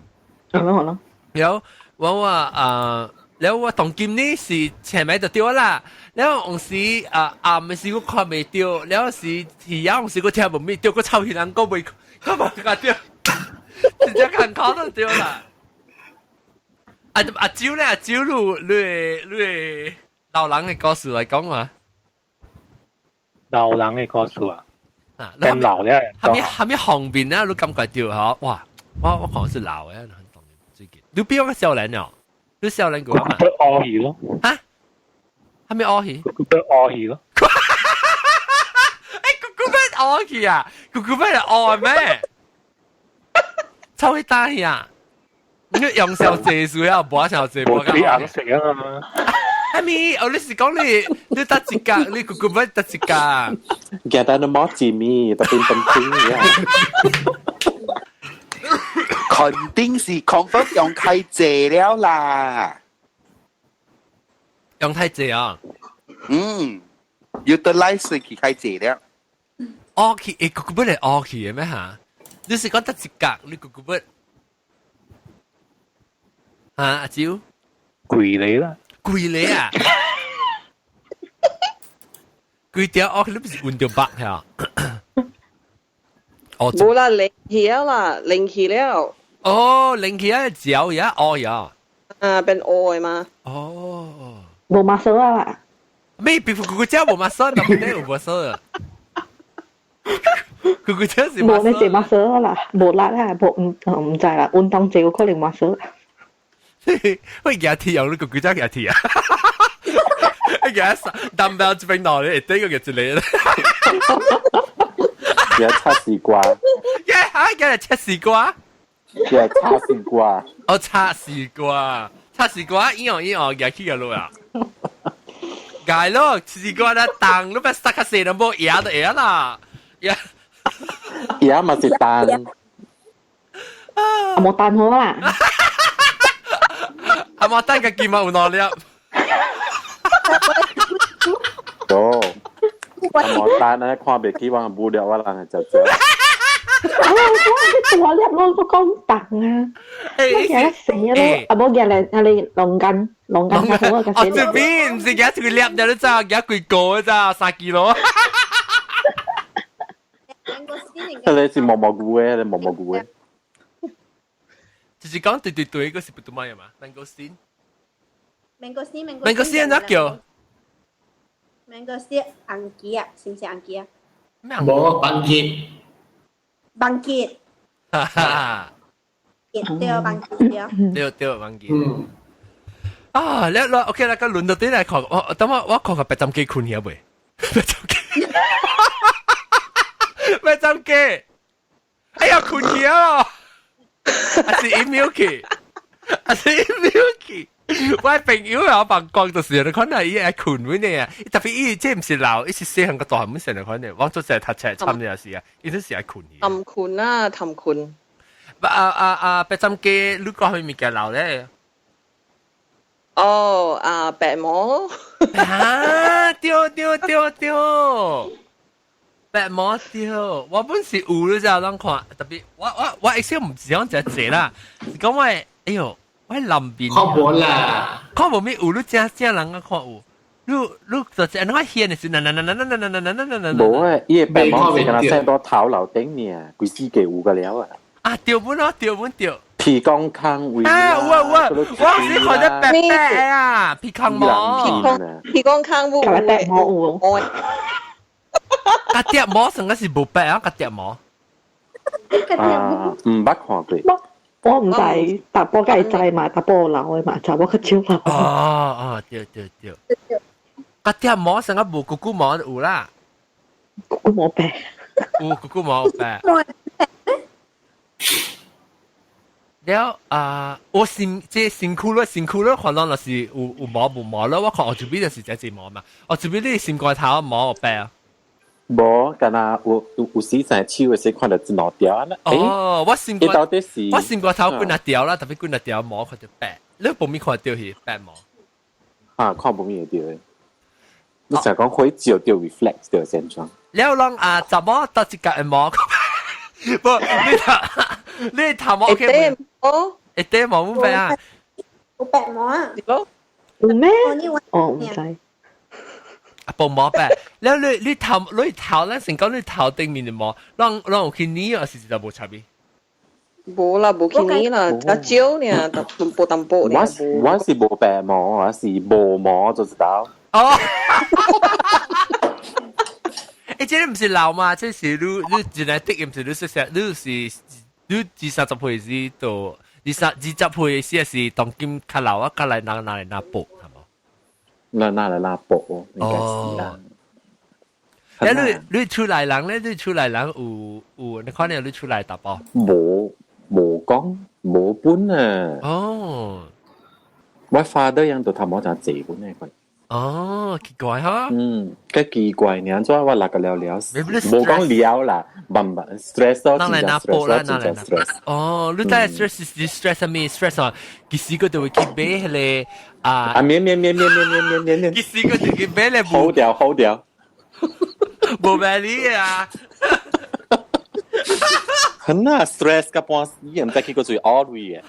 好咯好咯。了後我話啊，了後我當今呢是前面就對啦，了後有時啊暗的時我看袂著，了後時夜有時我聽無咪著，我臭氣人講袂，我無甲著，直接看考就對啦。阿阿蕉咧，阿蕉你你你老人的故事來講嘛？老人的故事啊，變老了。蝦米蝦米方面啊？你感覺著吼？哇！我我看是老的，很當最近。你比我少年哦？你少年過嘛？佢惡去咯。嚇？蝦米惡去？佢變惡去咯。欸，姑姑變惡去啊？姑姑變惡咩？臭去打去啊？你用小濟數啊，無小濟。無水紅色啊嘛。係咪？哦，你是講你你得一格，你姑姑變得一格。記得你冇字咪，特別penting ya。肯定是 confirm 用太濟了啦。用太濟啊？嗯，utilize 佢太濟了。哦去，欸，個個本嚟哦去嘅咩嚇？你是講得一格，你個個本嚇阿蕉？貴你啦，貴你啊！貴條哦，你不是換條白嚇？哦，冇啦，零起啦，零起了。哦，零起啊，嚼呀，哦呀。啊，變烏的嘛。哦。無馬手啊啦。咩？別個個只無馬手，但係有馬手啊。個個只是無你這馬手啦，無力啦，無唔唔知啦，運動這有可能馬手。喂，舉鐵用你個個只舉鐵啊！你舉 dumbbell 這邊攞你，對個舉一個。舉測試瓜。舉啊！舉測試瓜。舉測試瓜。哦，測試瓜，測試瓜，一樣一樣舉起個路啊！解咯，試瓜啦，當你別塞個死人波，壓就壓啦，壓。壓嘛是單。啊，冇單好啦。阿冇單個金嘛有兩粒。哦，阿冇單咧，看袂起我無聊，我人會食食。啊！我大粒咯，我講重啊！我驚死咯，啊無驚嚟啊你龍筋龍筋較好啊，哦，這邊唔是驚一個粒，你知驚幾個咋，3 kilo。你是毛毛菇嘅，你毛毛菇嘅。就是講對對對，嗰是不對嘛嘛？Mangosteen。 Mangosteen。 Mangosteen 哪叫？Mangosteen 紅旗啊，是唔是紅旗啊？無番茄。番茄。哈哈。對，番茄對。對對，番茄。嗯。啊，你你 OK 啦，個輪到啲嚟看，我等我我看個白針機困起未？白針機。白針機。哎呀，困起啊！還是 email 去，還是 email 去。我朋友啊，白光就是你看下伊愛困阮呢啊，特別伊這毋是老，伊是細漢個大漢本身嚟看呢。我做成讀冊參呢時啊，伊都是愛困去。氹困啊，氹困。啊啊啊！白針機，你講係物件老咧？哦，啊，白毛。啊，對對對對，白毛對，我本是有你知影看，特別我我我會識毋是講真濟啦，是講我哎喲。我南邊看無啦，看無咩有，你正正人啊看有，你你就是按怎顯的是，嗱嗱嗱嗱嗱嗱嗱嗱嗱嗱。無啊，伊個白毛是敢若生到頭樓頂爾，規世界有個了啊。啊，對本咯，對本對。皮公坑位啊，有啊有啊，我是看到白白啊，皮公毛，皮公坑有，白毛有。甲蝶毛成個是無白啊，甲蝶毛。啊，毋捌看過。我毋知，淡薄梗會知嘛，淡薄老的嘛，查某較少老。哦哦，對對對。甲蝶毛成個無咕咕毛有啦。咕咕毛白。有咕咕毛白。了啊！我身這身軀咯，身軀咯，可能就是有有毛無毛咯。我看我這邊就是這隻毛嘛。我這邊你心肝頭毛有白啊？無，敢若有有有時在手的時看到一兩條啊。哦，我心肝到底是我心肝頭幾若條啦，特別幾若條毛看到白，你無咪看到是白毛？啊，看無咪會著的。你成日講會照到 reflex 到現狀。了攏啊，查某得一角的毛？不，你頭你頭毛 OK 毛？一塊毛冇白啊？有白毛啊？有咩？哦，毋知。啊，無毛白，了你你頭你頭，咱先講你頭頂面的毛，攏攏有去染還是就無差別？無啦，無去染啦，較少爾，淡薄淡薄我我是無白毛，我是無毛就知道。哦，欸，這個毋是老嘛？這是你你一來得，毋是你說說，你是你二三十歲時到二三二十歲時是當今較老啊，較來拿拿來拿布，係無？拿拿來拿布，應該是啦。欸，你你厝內人咧？你厝內人有有？你看你你厝內淡薄？無無講無本啊！哦，我 father 樣就頭毛就濟本呢個。哦，奇怪哈。嗯，幾奇怪呢？怎我六個了了，無講了啦，慢慢 stress 咯，咱來拿波啦，真正 stress。哦，你知 stress 是 stress 啥物 stress 啊？其實個就會去買彼个啊啊，免免免免免免免免免，其實個就去買咧，好掉好掉，無買你啊！很啊 stress 個半死，毋知去過最惡劣嘅。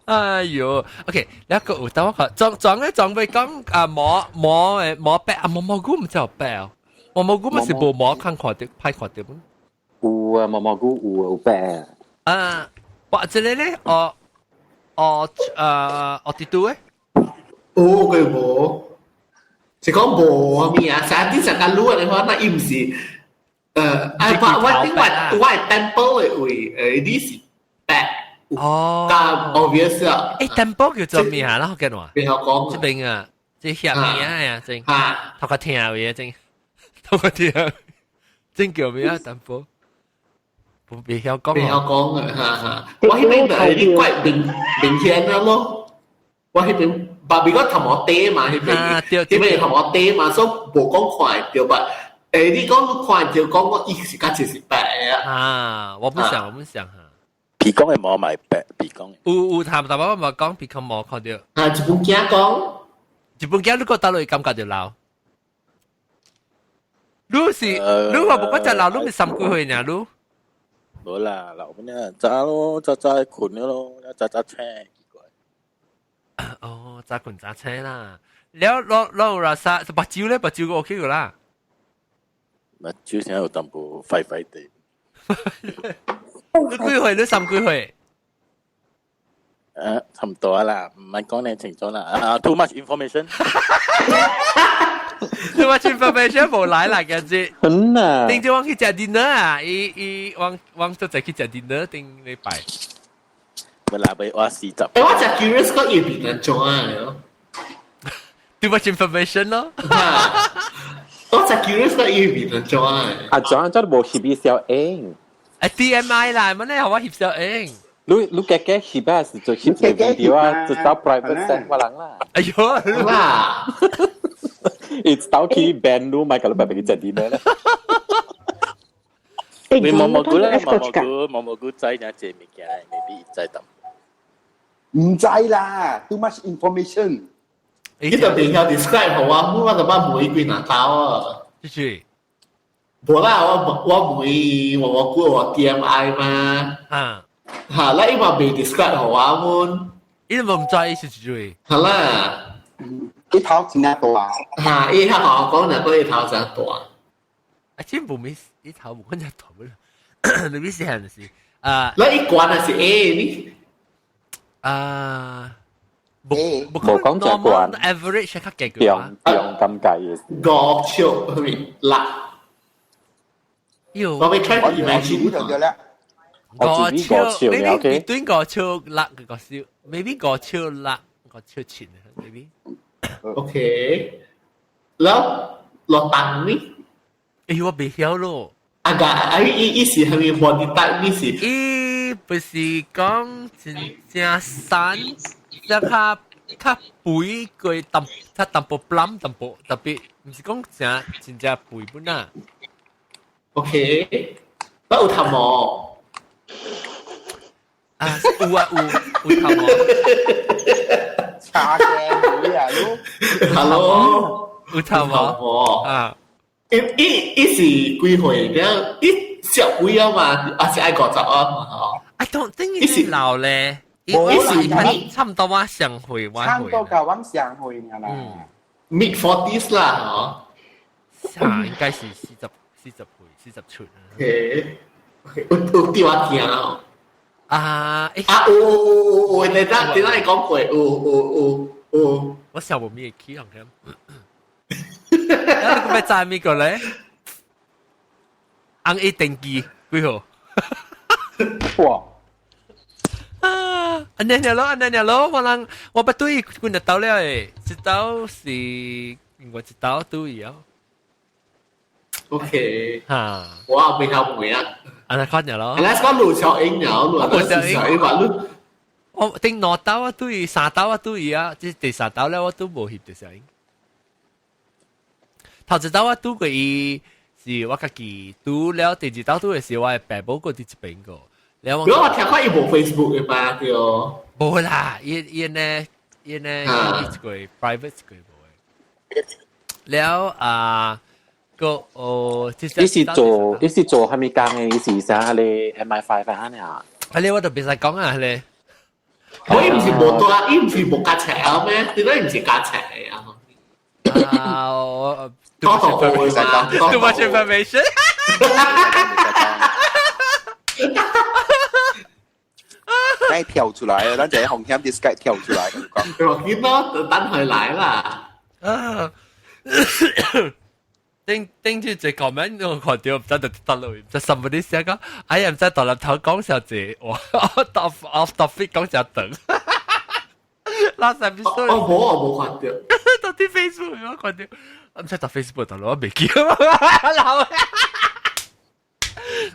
哎喲，OK，一個有等我看，裝裝咧裝備講啊毛毛誒毛白啊毛毛菇毋知有白哦，毛毛菇咪是無毛看看到歹看到。有啊，毛毛菇有有白。啊，哇，這個咧，哦哦哦，啲度誒，有佢無，是講無啥物啊？成啲成間路嘅話，那伊毋是，啊，我我頂我我係 temple 嘅位，你是白。哦，咁 obvious 啊！誒，temple 叫做咩啊？啦，福建話。別曉講。這邊啊，這下面啊，正。嚇。頭殼聽嘅正，頭殼聽，正叫咩啊？temple。唔別曉講。別曉講啊！哈哈。我彼邊就係啲怪明明顯啊咯。我彼邊，白邊個頭毛短嘛，彼邊，彼邊頭毛短嘛，所以無講看會著吧。你講你看著講我伊是較就是白的啊。啊，我不想，我不想哈。鼻公的毛嘛白，鼻公。有有談淡薄我嘛講鼻孔毛看著。啊，一本鏡講，一本鏡你個倒落去感覺就老。你是你話無講只老，你咪三幾歲爾？你？無啦，老咩早咯，早早睏了咯，早早醒。奇怪。哦，早睏早醒啦。了，攞攞有啥？目睭咧，目睭個 OK 個啦。目睭現在有淡薄廢廢地。你幾歲？你三幾歲？差唔多啦，唔係講你清楚啦。啊，too much information。 Too much information 無來啦，今日。真啊！頂朝我去食 dinner 啊，伊伊我我都在去食 dinner 頂禮拜。本來被我四十。欸，我真 curious 講伊變安怎啊？ Too much information 咯。我真 curious 講伊變安怎啊？阿張真無翕伊小影。啊 TMI 啦，乜你予我翕小影？你你家己翕啊，是做翕一個 video 啊，就走 private send 我人啦。哎喲，啦！伊走去 ban 你，咪共你白白去食 dinner 咧。你毛毛菇咧，毛毛菇，毛毛菇知影這物件，maybe 知淡。唔知啦，too much information。你就袂曉 describe 予我，我就捌問伊幾若刀啊。就是。無啦，我我問伊毛毛菇有 TMI 嘛？啊。嚇，那伊嘛未 describe 予我們。伊都唔知是啥。好啦。伊頭真正大。嚇，伊較我講若講伊頭真大。啊，真無咪，伊頭無可能大不你咪是係是啊？那伊懸的是 A 你？啊。無無講只懸，average 較低中中咁計嘅。五尺係咪六？喲，我未 try to imagine 就對啦。五尺，maybe 對五尺六個少，maybe 五尺六五尺七，maybe。 OK，แล้ว落重呢？哎，我袂曉咯。啊個，啊伊伊是係咪 body type 呢是？伊不是講真正瘦，即較較肥過淡，較淡薄 plump 淡薄，特別毋是講真真正肥本啊。 OK，不有頭毛。啊，有啊有有頭毛。茶鏡會啊，你 Hello，有頭毛啊。伊伊伊是幾歲？了伊小鬼啊嘛，還是愛50啊嘛？嗬。 I don't think 伊是老咧，伊是差唔多我上歲，差唔多佮阮相歲爾啦。 Mid forties 啦，嗬。啊，應該是40歲，40出。 OK，有有對我聽哦。啊，啊有有有有，你等等你講過，有有有有。我想無咩起好像。你個咩知咩個咧？按一登記幾號？哇！啊，按呢咯，按呢咯，我人我不對，幾日到了誒，一刀是我一刀對啊。 OK，嚇，我也未曉問啊。按呢看了咯。 Unless 講盧巧英了，盧小英話你，我頂兩兜我對，三兜我對啊，這第三兜咧我都無翕著相。頭一兜我拄過伊是我家己拄了，第二兜拄的時我的爸母閣佇這邊個。了如果我聽講伊無 Facebook 的嘛對。無啦，伊伊呢伊呢伊一個 private 一個無的。了啊個哦，你是做你是做啥物工的？你是啥咧 MI5 啊？呢？啊你我就袂使講啊咧。我伊毋是無帶，伊毋是無加冊咩？點解毋是加冊啊？啊，我多到會嘛，too much information。該跳出來啊！咱就喺紅險啲 Skype 跳出來。我見咯，就等佢來啦。啊！頂頂住這 comment 我看到唔知就得落，就 somebody 寫講，哎呀唔知獨立頭講小姐，我 off topic 講小長。Last episode 我冇我冇看到，到底 Facebook 我看到，唔知到 Facebook 到我未記。老。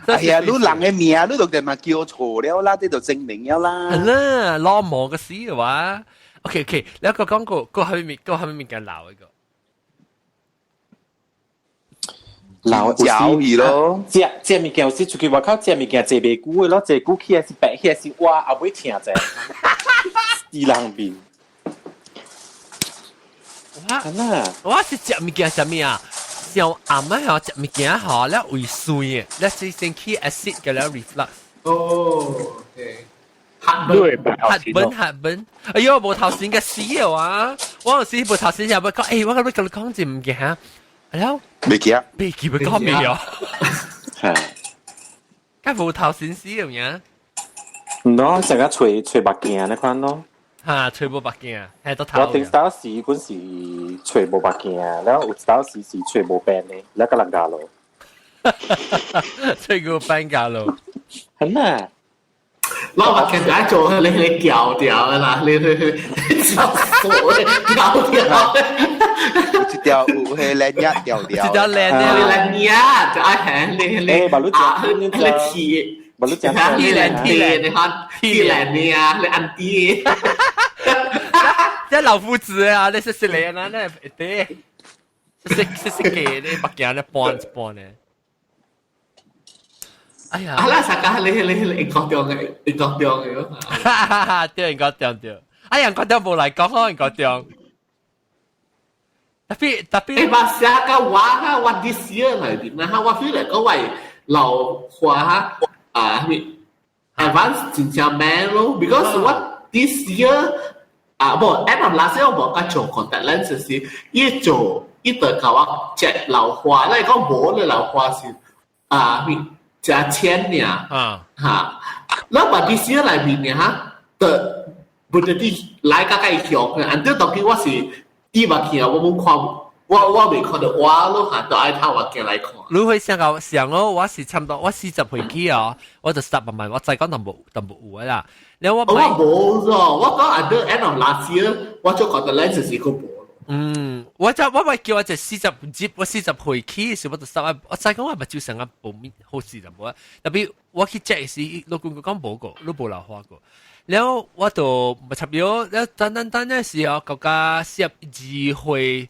哎呀，你人的名，你都定嘛叫錯了啦，這就證明了啦。係啦，攞毛嘅事嘅話，OK OK，你一個講過，個係咪個係咪物件鬧一個？鬧交易咯，食食物件有時出去外口食物件，坐袂久的咯，坐久起來是白起來是哇，後尾聽者，死人面。我我是食物件啥物啊？上暗啊，嗬，食物件嗬，了胃酸的，了是先起 acid 嘅了 reflux。哦，OK。核本核本，哎呦，無頭先嘅死啊！我有時無頭先又要講，欸，我今日同你講一物件，哎呀，未記啊，未記，未講未啊，梗無頭先死咁樣。喏，成日吹吹目鏡那款咯。嚇，吹無目鏡，係都頭。我頂當時嗰時吹無目鏡，然後有當時是吹無病的，แล้ว個人家咯。吹個病家咯。係咩？攞目鏡就做，你你掉掉啦，你你你傻掉掉。一條有迄靚嘢掉掉。一條靚嘅。靚嘢就愛係你你。誒，把你講，你你把你講。你靚啲，你看，你靚啲啊，你按啲。這老夫子啊，你識識你啊，那一啲，識識識嘅，你目鏡咧搬一搬咧。哎呀！啊啦，實家你你你英國中嘅，英國中嘅。哈哈哈！對，英國中對。哎，英國中無來講咯，英國中。特別特別。你把寫個我哈，我 this year 裏邊啦，我 feel 嚟講為老花啊，咩 advance 真正慢咯，because 我 this year 啊，無 end of last year 我無甲做 contact lens 時，伊做伊就甲我 check 老花，你講無咧老花是啊咩？食淺爾，嚇，咱把啲時內面爾哈，就無得啲來較較強嘅，按照當今我是啲目鏡，我冇看，我我未看到我咯嚇，都愛透目鏡來看。你會想到想哦，我是差不多，我40歲起哦，我就 start 慢慢，我再講淡薄淡薄有啦。然後我我無咗，我講按照 end of last year，我就覺得 lens 是個無。嗯，我就我咪叫我就40接，我40歲起時我就 start，我再講我目睭成個無面好事就無啊。特別我去 check 時，老公講無過，你無老花過。然後我就咪插咗，了等等等嗰時候，國家42歲，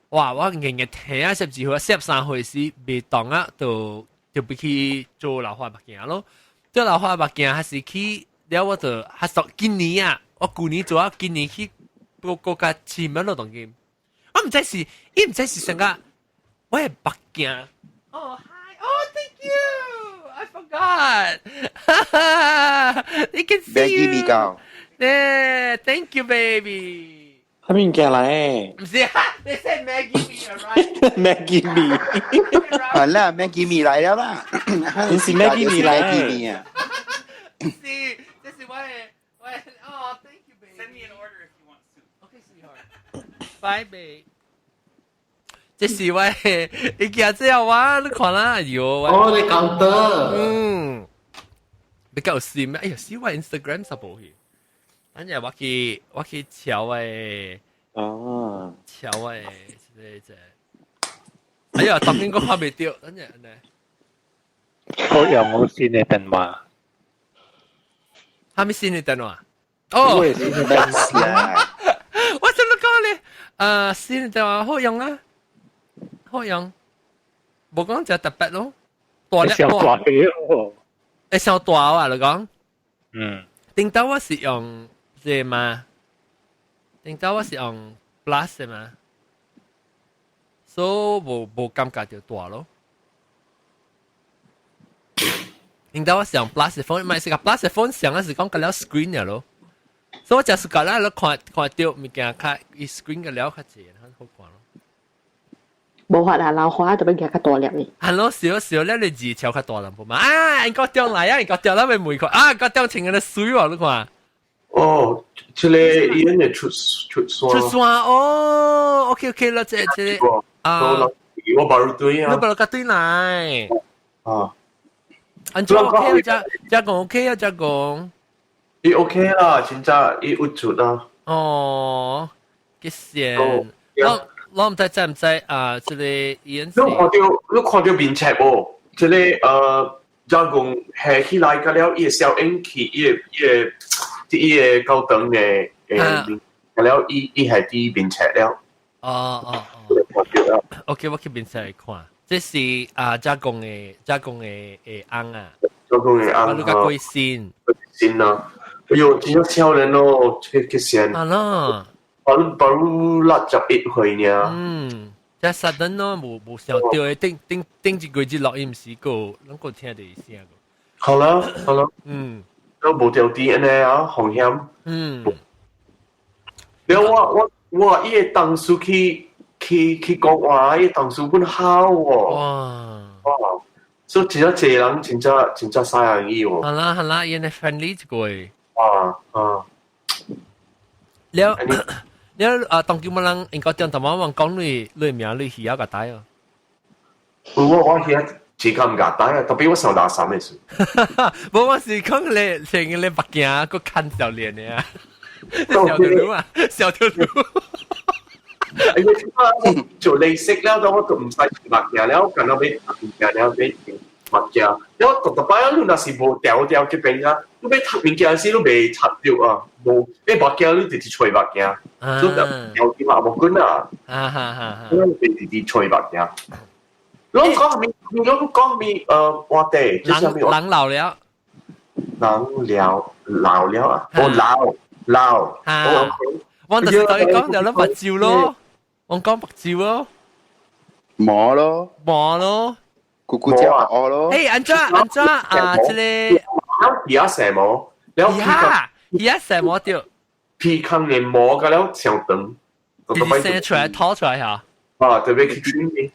哇！我硬硬聽啊，12歲、43歲時未當啊，就就欲去做老花目鏡咯。做老花目鏡還是去，了我就還是今年啊，我舊年做啊，今年去個國家簽咗咯，當今。我毋知是，伊毋知是啥個，我的目鏡。哦，hi，哦，thank you，I forgot。 You can see Maggie 米糕。 Yeah, thank you, baby. 啥物件來？毋是啊，你 said Maggie 麵 right？ Maggie 麵。係啦，Maggie 麵來了啦。你是 Maggie 麵來？ Maggie 麵啊。是，這是我的，我的，哦，thank you, baby. Send me an order if you want soup. Okay, sweetheart. Bye, babe. 這是我的，你記這我，你看啦，哎呦，哦，你講得，嗯，比較有咩？哎呀，是我 Instagram 十部去，等陣我去我去瞧誒，哦，瞧誒，這這，哎呀，當然我看袂著，等陣呢。我用我新的電話。啥物新的電話？哦，我是 Max 啦。我怎麼講咧？新就話好用啊，好用，無講就特別咯。大粒小大嘅，會小大啊！你講，嗯，頂到我是用這嘛，頂到我是用 Plus 嘛，所以無感覺就大咯。頂到我是用 Plus phone，唔係是個 Plus phone 上啊是講個了 screen 嘅咯。所以我就是覺得你看看到物件較伊 screen 個了較濟，好看咯。無法啊，老花就變較大粒嘅。係咯，少少咧，你字超較大粒嘛？啊，應該掉來啊，應該掉啦，咪每個啊，該掉成個水喎，你看。哦，這個伊個出出山。出山哦，OK OK 啦，這這啊，我把入對啊。你把入對來。啊。安怎 OK 啊？這這講 OK 啊？這講。伊 OK 啦，真正伊有出啦。哦，幾線？我唔知知唔知啊？這個伊你看到你看到面冊無？這個加工下起來個了，伊個小影去，伊個高登的誒，個了伊伊係佇面冊了。哦哦哦。OK，我去面冊來看。這是啊，加工的加工的的翁啊。加工的翁。你較貴新。新啊！哎呦，真正超人咯，這個線。啊咯。把把61歲呢。嗯，這實等咯，無想到的，頂頂頂一個月錄音時個，攏個聽到聲個。好啦好啦，嗯，都無掉啲呢啊，風險。嗯。了我我我伊個當初去去去講話，伊個當初本好哦。哇！哇！所以真正濟人真正真正使人伊哦。好啦好啦，伊個 friendly 一個。啊啊！了。你啊，當今乜人應該點同我講你你名你魚仔個帶哦？我我魚仔自己唔夾帶啊，特別我上大三的時。無我是講你成個你目鏡個看少年的啊，小條路啊，小條路。因為做利息了，我就唔使目鏡了，近後尾目鏡了，尾目鏡，了特特擺你若是無調調這邊啊，你欲讀物件時你袂插著啊，無，你目鏡你直直揣目鏡。所以就調啲嘛無管啊，啊哈哈，你直直揣目鏡。你講咩？你講咩？我哋人老了，人老老了啊！我老老，我就是同你講就諗目睭咯，我講目睭咯，摸咯，摸咯，咕咕叫我咯。誒，安怎安怎啊？這個而家成毛，而家成毛掉。皮康連毛個了上長，直接生出來掏出來嚇。啊，特別去穿嘅，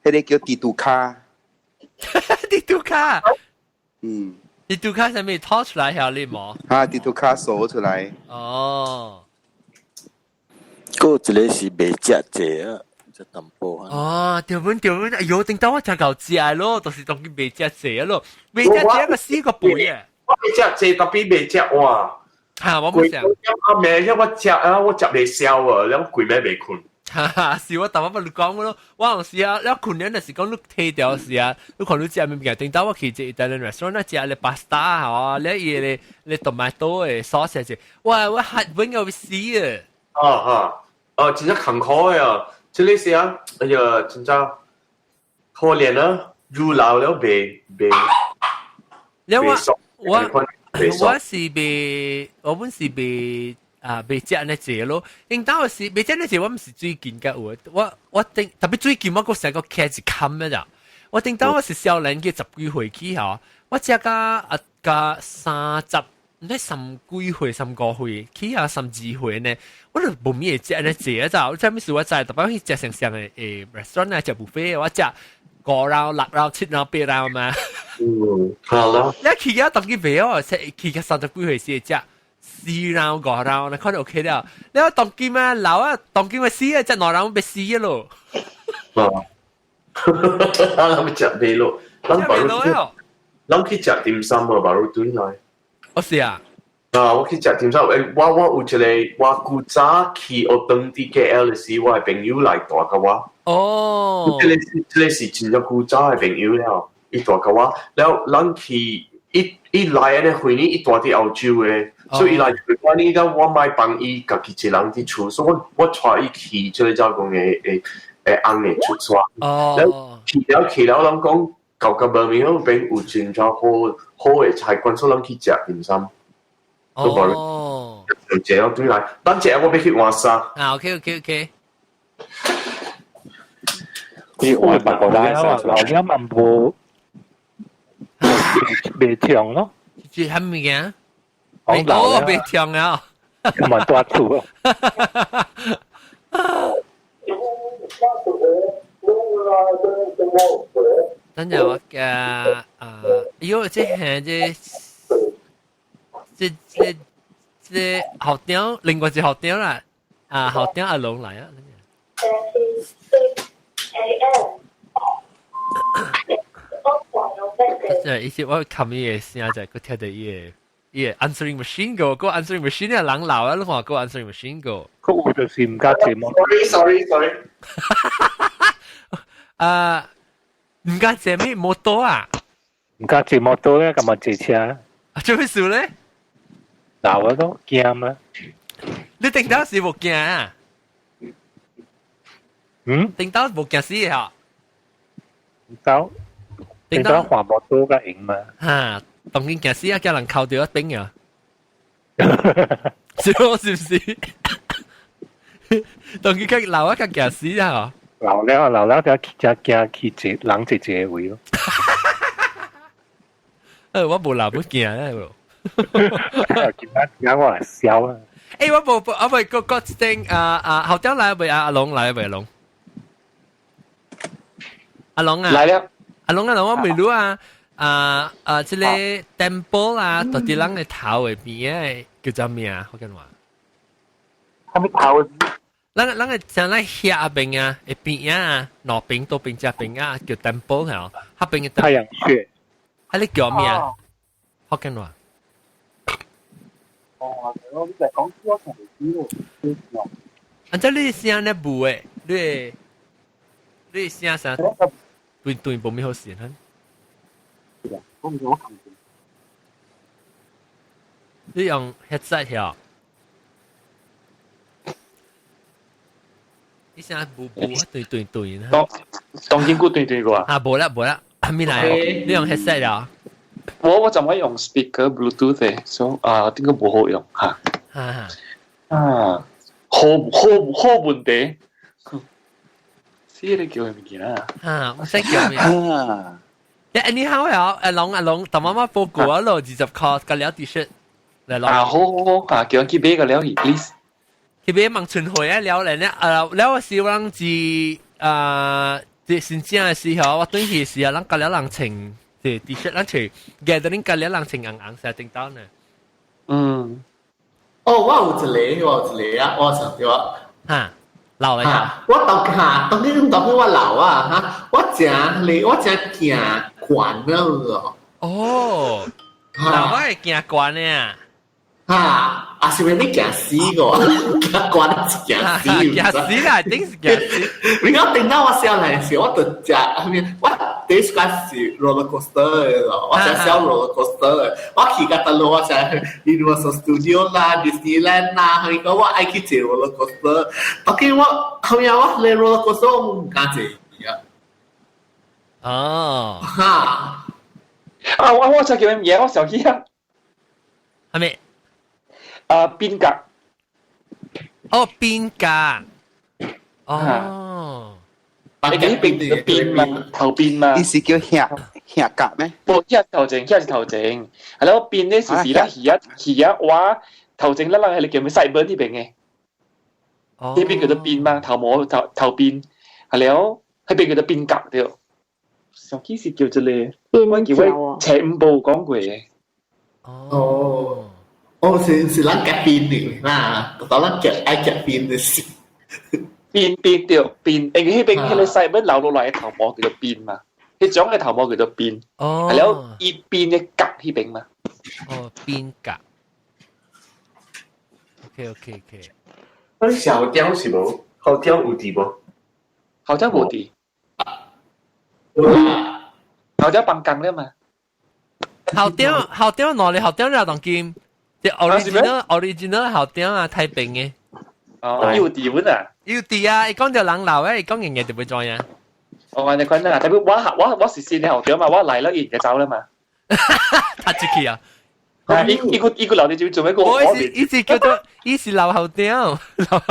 迄個叫地圖卡。地圖卡。嗯。地圖卡上面掏出來嚇你毛。啊，地圖卡鎖出來。哦。嗰一個是袂食濟啊，食淡薄啊。哦，對本對本，哎呦，頂到我真夠食咯，就是當佢袂食濟咯，袂食濟個四個杯啊。我袂食濟，特別袂食哇。嚇！我冇食。阿妹，我食啊，我食袂消啊，了規暝袂睏。哈哈，是我頭先你講咯，我有時啊，了睏了，若是講你提掉時啊，你看你食物件，頂到我去一 Italian restaurant，那食咧 pasta 嚇，了伊個咧 tomato 的 sauce 是，哇！我嚇本個會死啊！啊啊！哦，真正艱苦的啊！這個是啊，哎呀，真正可憐啊，愈老了袂袂。了我我。我是袂，我本是袂啊，袂食那濟咯。因當時袂食那濟，我毋是最近嘅有。我我頂特別最近我閣成個開一坎嘅咋。我頂當我是少年嘅十幾歲起吼，我食甲啊甲三十，毋知三幾歲三五歲起啊三二歲呢，我就無咩食那濟啊咋。我啥物事我知，特別去食上上嘅誒 restaurant 啊，食 buffet 我食五round、六round、七round、八round 嘛。嗯，好啦。你去個當佢袂哦，去個三十幾歲時食四round五round，你看就 OK 了。你當今啊老啊，當今咪死啊，食兩round欲死咯。啊，咱欲食袂落，咱把咱去食點心啊，把路轉來。哦是啊。啊，我去食點心，誒，我我有一個，我古早去學當佇 KL 的時，我的朋友來帶甲我。哦。這個是這個是真正古早的朋友了。伊帶甲我，了咱去伊伊來安尼回呢，伊住佇澳洲的，所以伊來我呢，我我莫幫伊家己一人佇厝，所以我我帶伊去這個怎講的會會翁的出山。哦。去了去了，人講舊個無明嗰邊有真正好好的菜館，所以咱去食點心。哦。就這樣對來，等陣我欲去換衫。啊，OK OK OK。佢換白個啦，老了嘛無袂長咯。這係物件？講老哦，袂長啊。咁嘛大厝。等陣我嘅啊，喲，這係這這這這學長，另外一個學長啦，啊，學長阿龍來啊。即係以前我冚伊個聲就係佢聽到伊個伊個 answering machine 個，個 answering machine 啊人老啊，你看個 answering machine 個。佢有就是毋敢坐摩。 Sorry sorry sorry。啊，毋敢坐咩摩托啊？毋敢坐摩托咧，幹嘛坐車？啊，做咩事咧？老啊都驚啦。你頂到是無驚啊？嗯？頂到無驚死嚇？到。頂到滑摩托較用嘛？嚇，當然驚死啊！叫人扣掉一邊啊！是我是唔是？當佢較老啊，較驚死啊！老了老了，就才驚去坐人坐坐位咯。我無老不驚咧。今仔今仔我來笑啊！欸，我無我未個個頂啊啊，後頭來未啊？阿龍來未阿龍？阿龍啊！來了。阿龍阿龍，我問你啊，啊啊，這個 temple 啊，到底人的頭的邊的叫做咩啊？福建話。啥物頭？咱咱個像咱遐邊啊，的邊啊，兩邊多邊只邊啊，叫 temple 嚇，彼邊的太陽穴。啊，你叫咩啊？福建話。哦，我你在講我從未知喎。啊，這你聲咧無的，你你聲啥？對對，無咩好事哈。我唔知我講你用 headset 曉？你聲無無對對對。當當經過對對過啊？啊，無啦無啦，未來你用 headset 了？我我怎麼用 speaker Bluetooth 的，所以啊，點解無好用嚇？啊啊，好好好問題。死你叫咩物件啊？啊，我識叫咩？啊！你好呀，阿龍阿龍，同媽媽報告啊咯，20塊個了 T 恤嚟咯。啊，好好好，啊，叫人去買個了去，please。去買望春會啊了嚟呢，啊，了是我人是啊，這新正的時候，我轉去時啊，人個了人穿，這 T 恤人穿，gathering 個了人穿紅紅色頂到呢。嗯。哦，我有一個，我有一個啊，我想對我。嚇。老嚟嚇！我當嚇，當你當我老啊嚇！我誠你我誠行懸了哦，老我會行懸的啊！嚇！啊是咪你行死個？行懸是行死，行死啦，頂是行死。你講頂到我少年時，我就食咩？我第一間是 roller coaster 的咯，我食小 roller coaster 的。我去甲大陸，我食 Universal Studio 啦、Disneyland 啦，佢講我愛去坐 roller coaster。當今我後面我連 roller coaster 我毋敢坐啊。哦。嚇！啊！我我就叫咩嘢？我想起啊。係咪？啊，邊格。哦，邊格。哦。你嗰邊邊嘛，頭邊嘛。你是叫下下格咩？無，遐頭前，遐是頭前。係咯，邊咧是是啦，魚啊魚啊蛙頭前，咱人係你叫咩細本呢邊嘅。哦。呢邊叫做邊嘛，頭毛頭頭邊，係了，彼邊叫做邊格對。上幾時叫這個？我叫我斜五步講過嘅。哦。哦，是是咱夾邊的啦，到咱夾愛夾邊的是。邊邊對邊，因為彼邊彼個細本流落來的頭毛叫做邊嘛，彼種的頭毛叫做邊。哦。係了，伊邊的角彼邊嘛。哦，邊角。OK OK OK。你小雕是無？後雕有佇無？後雕無佇。後雕放工了嘛？校長校長攞你校長啦，當今啲 original 校長啊，太平嘅。哦，有地本啊？有地啊！伊講到人老誒，伊講樣嘢就會怎樣？哦，你講啦，特別我是新校長嘛，我來了伊就走啦嘛。踢出去啊！伊個留你做做咩個？我是伊是叫做伊是老校長。校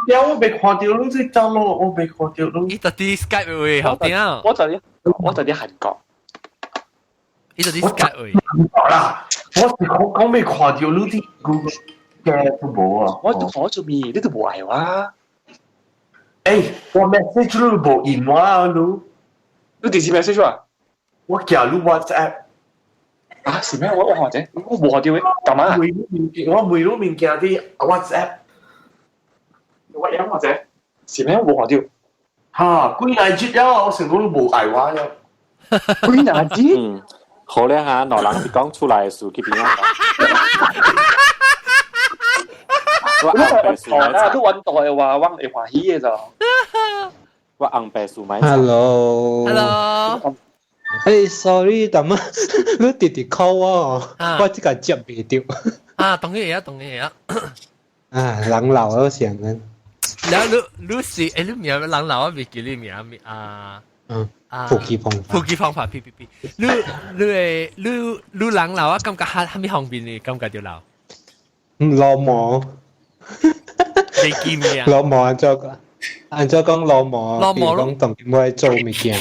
長我未看到你這走咯，我未看到你。伊就佇 Skype 位校長。我就佇韓國。伊就佇 Skype 位。啦，我是講講未看到你啲 Google 嘅都無啊。我都我做咩？你都無愛我。欸，我 message 你無應我啊，你。你幾時 message 我？我叫你 WhatsApp。啊，是咩？我或者我無學到嘅，幹嘛？我每路物件啲 WhatsApp。我有或者是咩？無學到。嚇，幾廿節了，我成個都無愛我了。幾廿節？嗯，好咧嚇，兩人是講出來的事去邊啊？我紅白樹買啊，都揾到嘅話，我會歡喜嘅就。我紅白樹買。 Hello。 Hello。誒，sorry，但乜你直直 call 我，我這個接袂到。啊，當然會啊，當然會啊。啊，人老了想啊。然後你你是誒，你名人老我未記你名咩啊？嗯。普及方法。普及方法，P P P。你你會你你人老啊，感覺哈哈物方面你感覺著老？老毛。未記名。老毛按怎講？按怎講老毛？老毛講當今我做物件，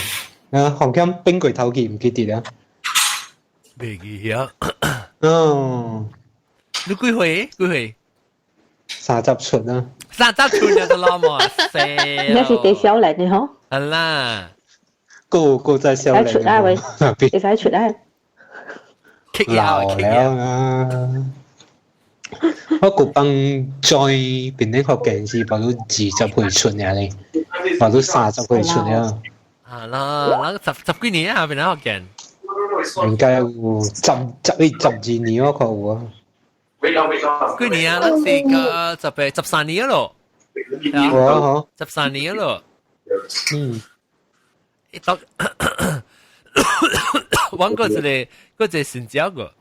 啊，紅險變過頭去，毋記得了。未記啊。嗯。你幾歲？幾歲？30出啊。30出就老毛啊！你是第少年的嗬？係啦。個個在少年。出啊喂！會使出啊！老了啊！我舊幫 join 邊啲學件事，把都20歲出嚟咧，把都30歲出了。啊啦，那十幾年啊，邊啲學件？應該有10、11、12年我看有啊。幾年啊？咱是個十八、13年咯。哦，13年咯。嗯。一到，我個一個，個一個新招個，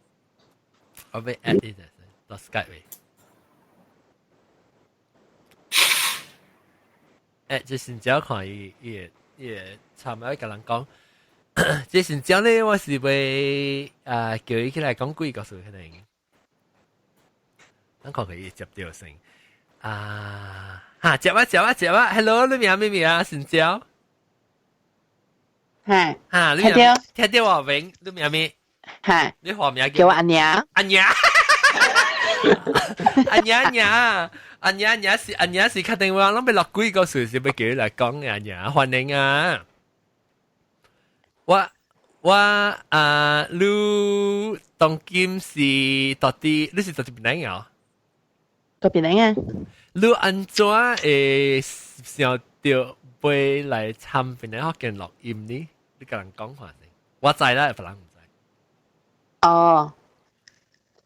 我欲 add 伊者，到 Skype 位。誒，這新招看伊伊會伊會參與共人講，這新招咧，我是欲啊叫伊起來講幾個故事可能。咱看佢伊接著先。啊，哈，接啊接啊接啊，Hello，你名咩名啊？新招。係。哈，你名聽到我名，你名咩？係。你化名叫我阿娘。阿娘。阿娘娘，阿娘娘是阿娘是確定話，攏欲錄幾個事是欲叫伊來講阿娘，歡迎啊！我啊，你當今是到底你是到底邊哪個？到邊哪啊？你按怎會想著欲來參檳城福建錄音呢？你共人講看先，我知啦，別人毋知。哦。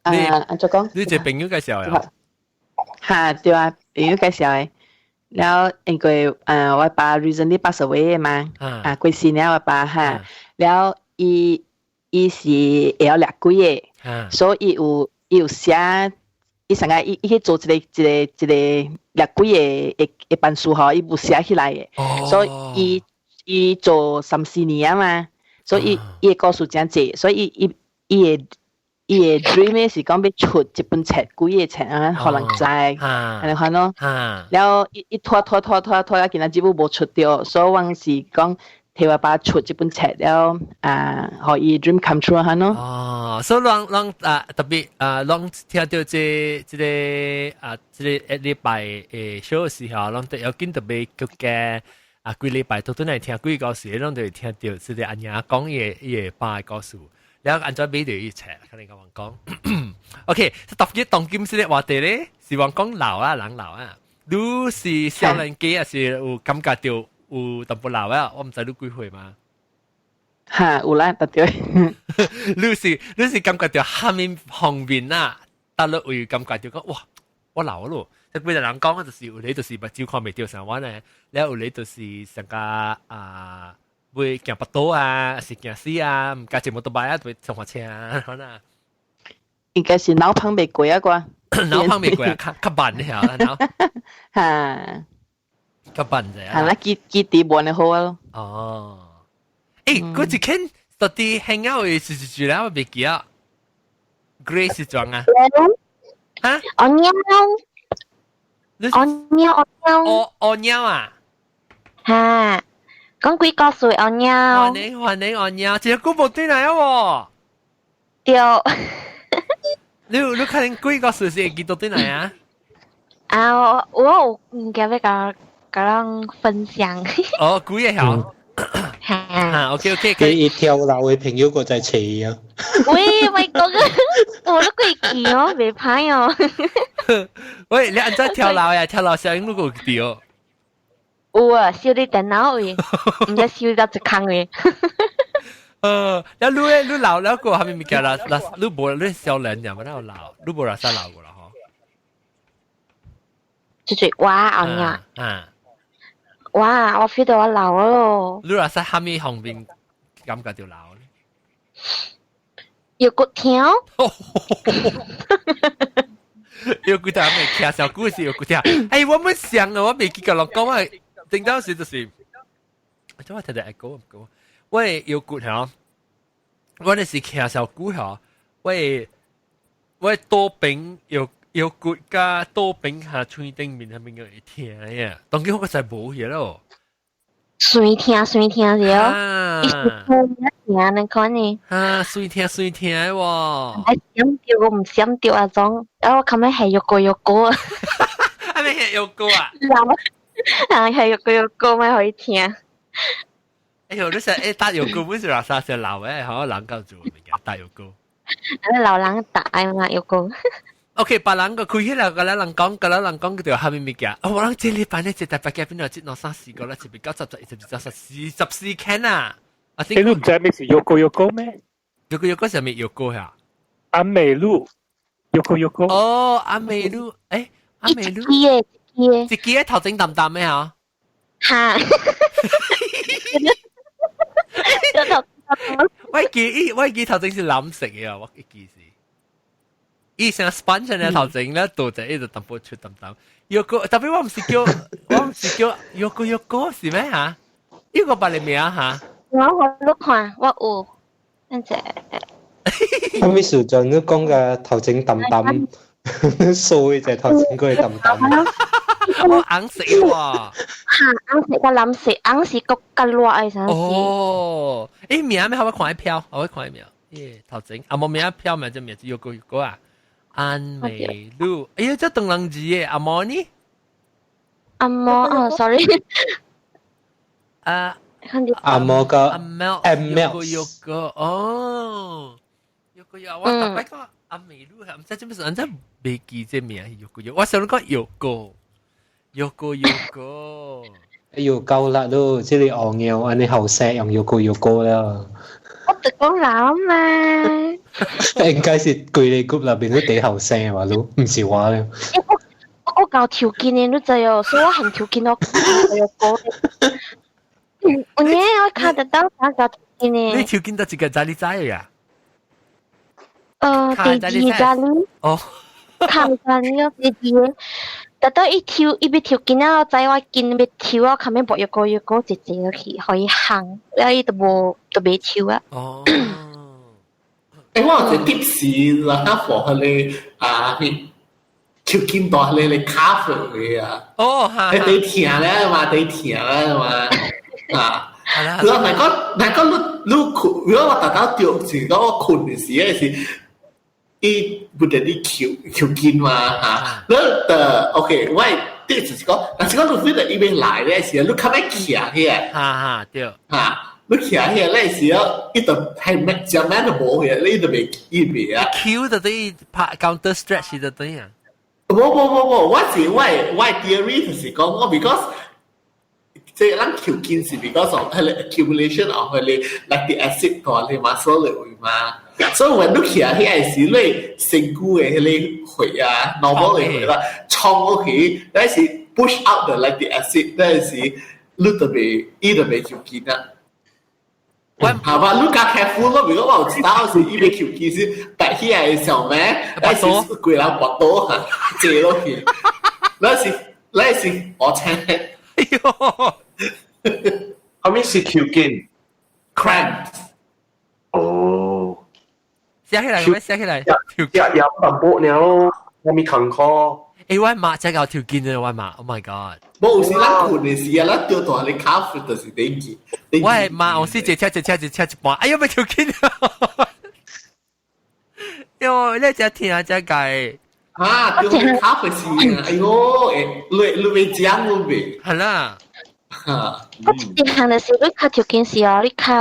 啊，按怎講？你這朋友介紹的？哈，對啊，朋友介紹的。了因為我爸 recently pass away 的嘛，啊過身了我爸哈，了伊伊是會曉掠鬼的，所以伊有寫，伊上個伊伊去做一個一個一個掠鬼的的的板書吼，伊有寫起來的，所以伊伊做三四年啊嘛，所以伊的故事誠濟，所以伊伊的。伊的 dream 是講欲出一本冊，鬼的冊啊，予人知，按呢款咯。了伊伊拖拖拖拖拖啊，今仔日無出著，所以我是講替我爸出這本冊了啊，予伊 dream come true 哈咯。哦，所以攏攏啊特別啊，攏聽著這這个啊這个一禮拜的 show 時候，攏要緊特別閣加啊，規禮拜都轉來聽鬼故事，攏就會聽著這个阿娘講伊伊的爸的故事。了按怎買著伊冊，可能共阮講。OK，特別當今這个話題咧，是話講老啊，人老啊。你是少年家，還是有感覺著有淡薄老啊？我毋知你幾歲嘛？哈，有啦，對。你是感覺著蝦米方面啊？佗落位感覺著講哇，我老咯。即幾個人講，就是有咧就是目睭看袂著啥我呢，了有咧就是上個啊，會行北島啊，是行死啊，唔加一摩托拜啊，會上火車啊，可能。應該是腦膨未過啊啩？腦膨未過啊，較較慢啲嚇，腦。嚇。較慢啫。係啦，記記底無呢好啊咯。哦。誒，嗰一間到底 hang out 嘅是住啦，我未記啊。Grace 是裝啊？嚇？我喵。我喵我喵。我我喵啊！嚇！講幾個歲我喵。歡迎歡迎我喵，這個古無對來啊喎。對。你可能幾個歲是會記得對來啊？啊，我有物件欲共共人分享。哦，幾個曉？啊，OK OK，佢一跳樓嘅朋友個在斜啊！喂，咪講，我都過記哦，袂歹哦。喂，你按怎跳樓呀？跳樓聲音你個有對？有啊，燒佇電腦位，毋知燒到一空位。你你你老了個係咪物件啦？啦，你無你少年呀？冇得老，你無啦啥老過啦嗬？就是我後日。啊。哇！我 feel 到我老咯。你話喺蝦米方面感覺到老咧？腰骨痛。腰骨痛咪聽小故事腰骨痛。哎，我冇想啊，我未記得落講啊。正當時就是，我聽聽會講唔講？我腰骨痛，我那是聽小故事，我多病腰腰骨加多病下喙頂面係咪個會疼呀？當今我個實無去咯。酸疼酸疼是哦，伊是痛疼你看呢？啊，酸疼酸疼喎！還閃掉我唔閃掉啊種，啊我琴日係肉過肉過啊！係咪係肉過啊？啊係肉過肉過咪可以聽。哎呦，你成日打肉過，本是話啥時老誒，好人夠做物件打肉過。啊老人打嘛肉過。 OK，別人個開起來，個人講，個人講叫做蝦米物件。哦，我人這禮拜呢，這大白嘅邊度？這兩三四個啦，一邊九十十、二十二、十四、14間啊！啊，你都唔知咩是肉糕肉糕咩？肉糕肉糕是咩肉糕呀？阿美露，肉糕肉糕。哦，阿美露，誒，阿美露。一支嘅，一支嘅頭前淡淡嘅嚇。嚇！我記頭前是藍色嘅，我記是。伊成 sponge 咧頭前咧，倒就一直淡薄出淡淡。藥膏特別我唔是叫藥膏藥膏是咩嚇？呢個白你名嚇？我你看我有，等陣。我咪時陣都講嘅頭前淡淡，數就頭前嗰個淡淡。我紅色喎。嚇，紅色甲藍色，紅色閣較熱的啥事。哦，誒名咩？我看一票，我看一名。耶，頭前啊，無名票名就名字藥膏藥膏啊。安美露，哎呀，這當人字嘅阿毛呢？阿毛哦，sorry。啊，阿毛個阿貓，阿貓，有個哦，有個有，我特別講阿美露，唔知做咩事，唔知未記這名，有個有，我想講有個，有個有個。哎呦，夠啦都，這裡昂尿，按你後生用有個有個啦。我就講老嘛。應該是規個 group 內面都第後生嘛，都唔是我咧。我夠條件的，你知哦，所以我很條件我有個。有影我看得到啥夠條件的。你條件得一個在你知呀？第二在你。哦。看在你哦，第二個。特到伊抽，伊欲抽筋仔，我知我筋欲抽啊，後面搏越過越過，一坐落去，予伊烘，了伊就無就袂抽啊。哦。誒，我有一個 tips 啦，放彼個啊，抽筋大彼個卡粉的啊。哦，哈。彼底疼咧嘛，底疼咧嘛，啊。如果若講你你困，如果我逐工著是講我困的時的是。伊不得你抽抽筋嘛嚇，你的 OK，我第就是講，若是講你 feel 到伊欲來咧時，你較欲徛起來，哈哈對，嚇，你徛起來咧時，伊就係咩食咩都無去，你就袂伊袂啊。 Q 就等於拍 counter stretch 就等於啊。無無無無，我是我 theory 就是講我 because 即係咱抽筋是 because of 彼個 accumulation of 彼個 lactic acid 佇彼個 muscle 裏位嘛。所以when你徛起來時，你身軀的彼個血啊，normal 的血啦，衝落去，那是 push out the lactic acid，那是你就袂，伊就袂抽筋啊。係嘛？你較 careful 咯，如果我有知道是伊個球其實白起來嘅時候咩？那是規人跋倒嚇，坐落去，那是我請。哎呦，後面是球筋，cramps。哦，寫起來，咩寫起來？條有淡薄爾咯，我咪近科。欸，我媽真係條筋啊！我媽，Oh my god！冇有時咱困的時啊，咱掉大你卡夫就是電機。我媽，我是一車一車一車一半，哎呦，咪條筋啊！喲，你真聽啊，真計。啊，掉你卡夫是啊，哎呦，欸，你未講你未？係啦。我一項就是你較條筋時哦，你較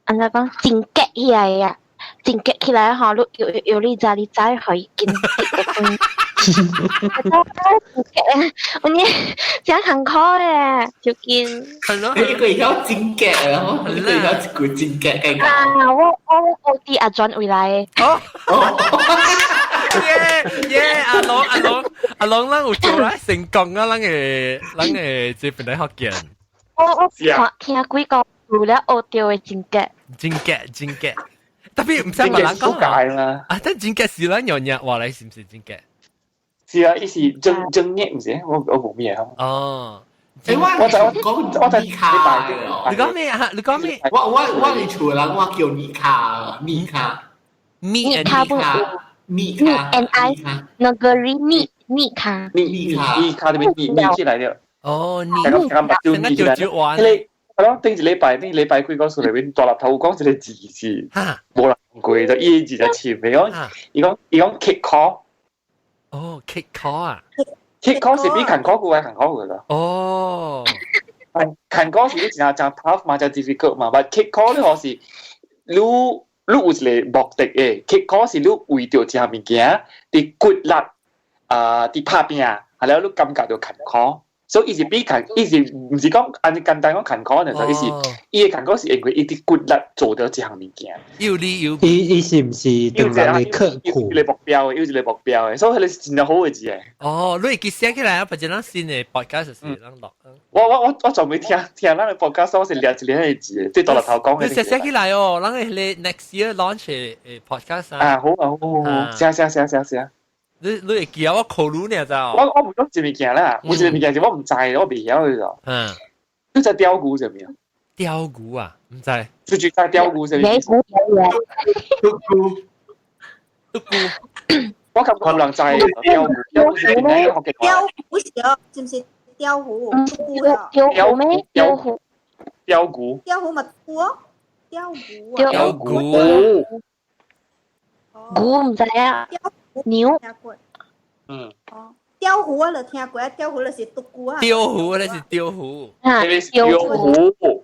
按怎講真結起來啊，真結起來吼，你有有你知你知可以緊結個分。我你真艱苦咧，條筋。係咯。你個會曉真結啊？你個會曉一句真結嘅。啊，我啲阿轉回來。哦。耶耶！阿龍阿龍阿龍，咱有做啦，成功啊！咱個這邊來福建。我聽幾個有了學到的真結。真結真結，特別唔使問人講啦。啊，但真結是咱娘娘話來是唔是真結？是啊，伊是正正業唔是？我無咩啊。哦。欸，我就我就講尼卡，你講咩啊？你講咩？我佇厝人我叫尼卡，尼卡，尼卡不？尼卡，N I 那個尼尼卡，尼卡尼卡這邊尼尼起來了。哦，尼，大家目睭捏起來。迄個係咯，頂一禮拜幾個數內面大粒頭講一個字是無人過，就伊字就潛的講，伊講 kick call。哦，kick call 啊！kick call 是比近 call 過還近 call 個。哦，近 call 是你真正 tough 嘛，真 difficult 嘛，但 kick call 你可是你有一個目的的，kick call 是你為著一項物件，佇骨力啊，佇拍拼，係了你感覺著艱苦。所以伊是比艱，伊是毋是講按呢簡單講艱苦呢？就伊是伊的艱苦是因為伊佇骨力做著這項物件。有理有伊是毋是對人的刻苦？有一個目標的，有一個目標的，所以彼個是真正好的字的。哦，你會記寫起來啊？或者咱新的 podcast 是咱錄。我仲未聽聽咱的 podcast，我是掠一個彼個字，對大粒頭講的。你寫起來哦，咱的彼個 next year launch 的 podcast 啊。啊，好啊，好好好，寫寫寫寫寫。你會記啊？我考慮呢，知我我毋講一物件啦，有一個物件是我毋知，我袂曉的就。你知雕牛啥物啊？雕牛啊？毋知。你知雕牛啥物？咩牛？獨孤。獨孤。我感覺有人知雕牛，雕牛是邊個學嘅？雕虎是哦，是毋是雕虎？雕虎咩？雕虎。雕牛。雕虎咪虎哦，雕牛。雕牛。牛毋知啊。牛。嗯。哦，雕虎我就聽過，雕虎就是獨孤啊。雕虎那是雕虎。啊，雕虎。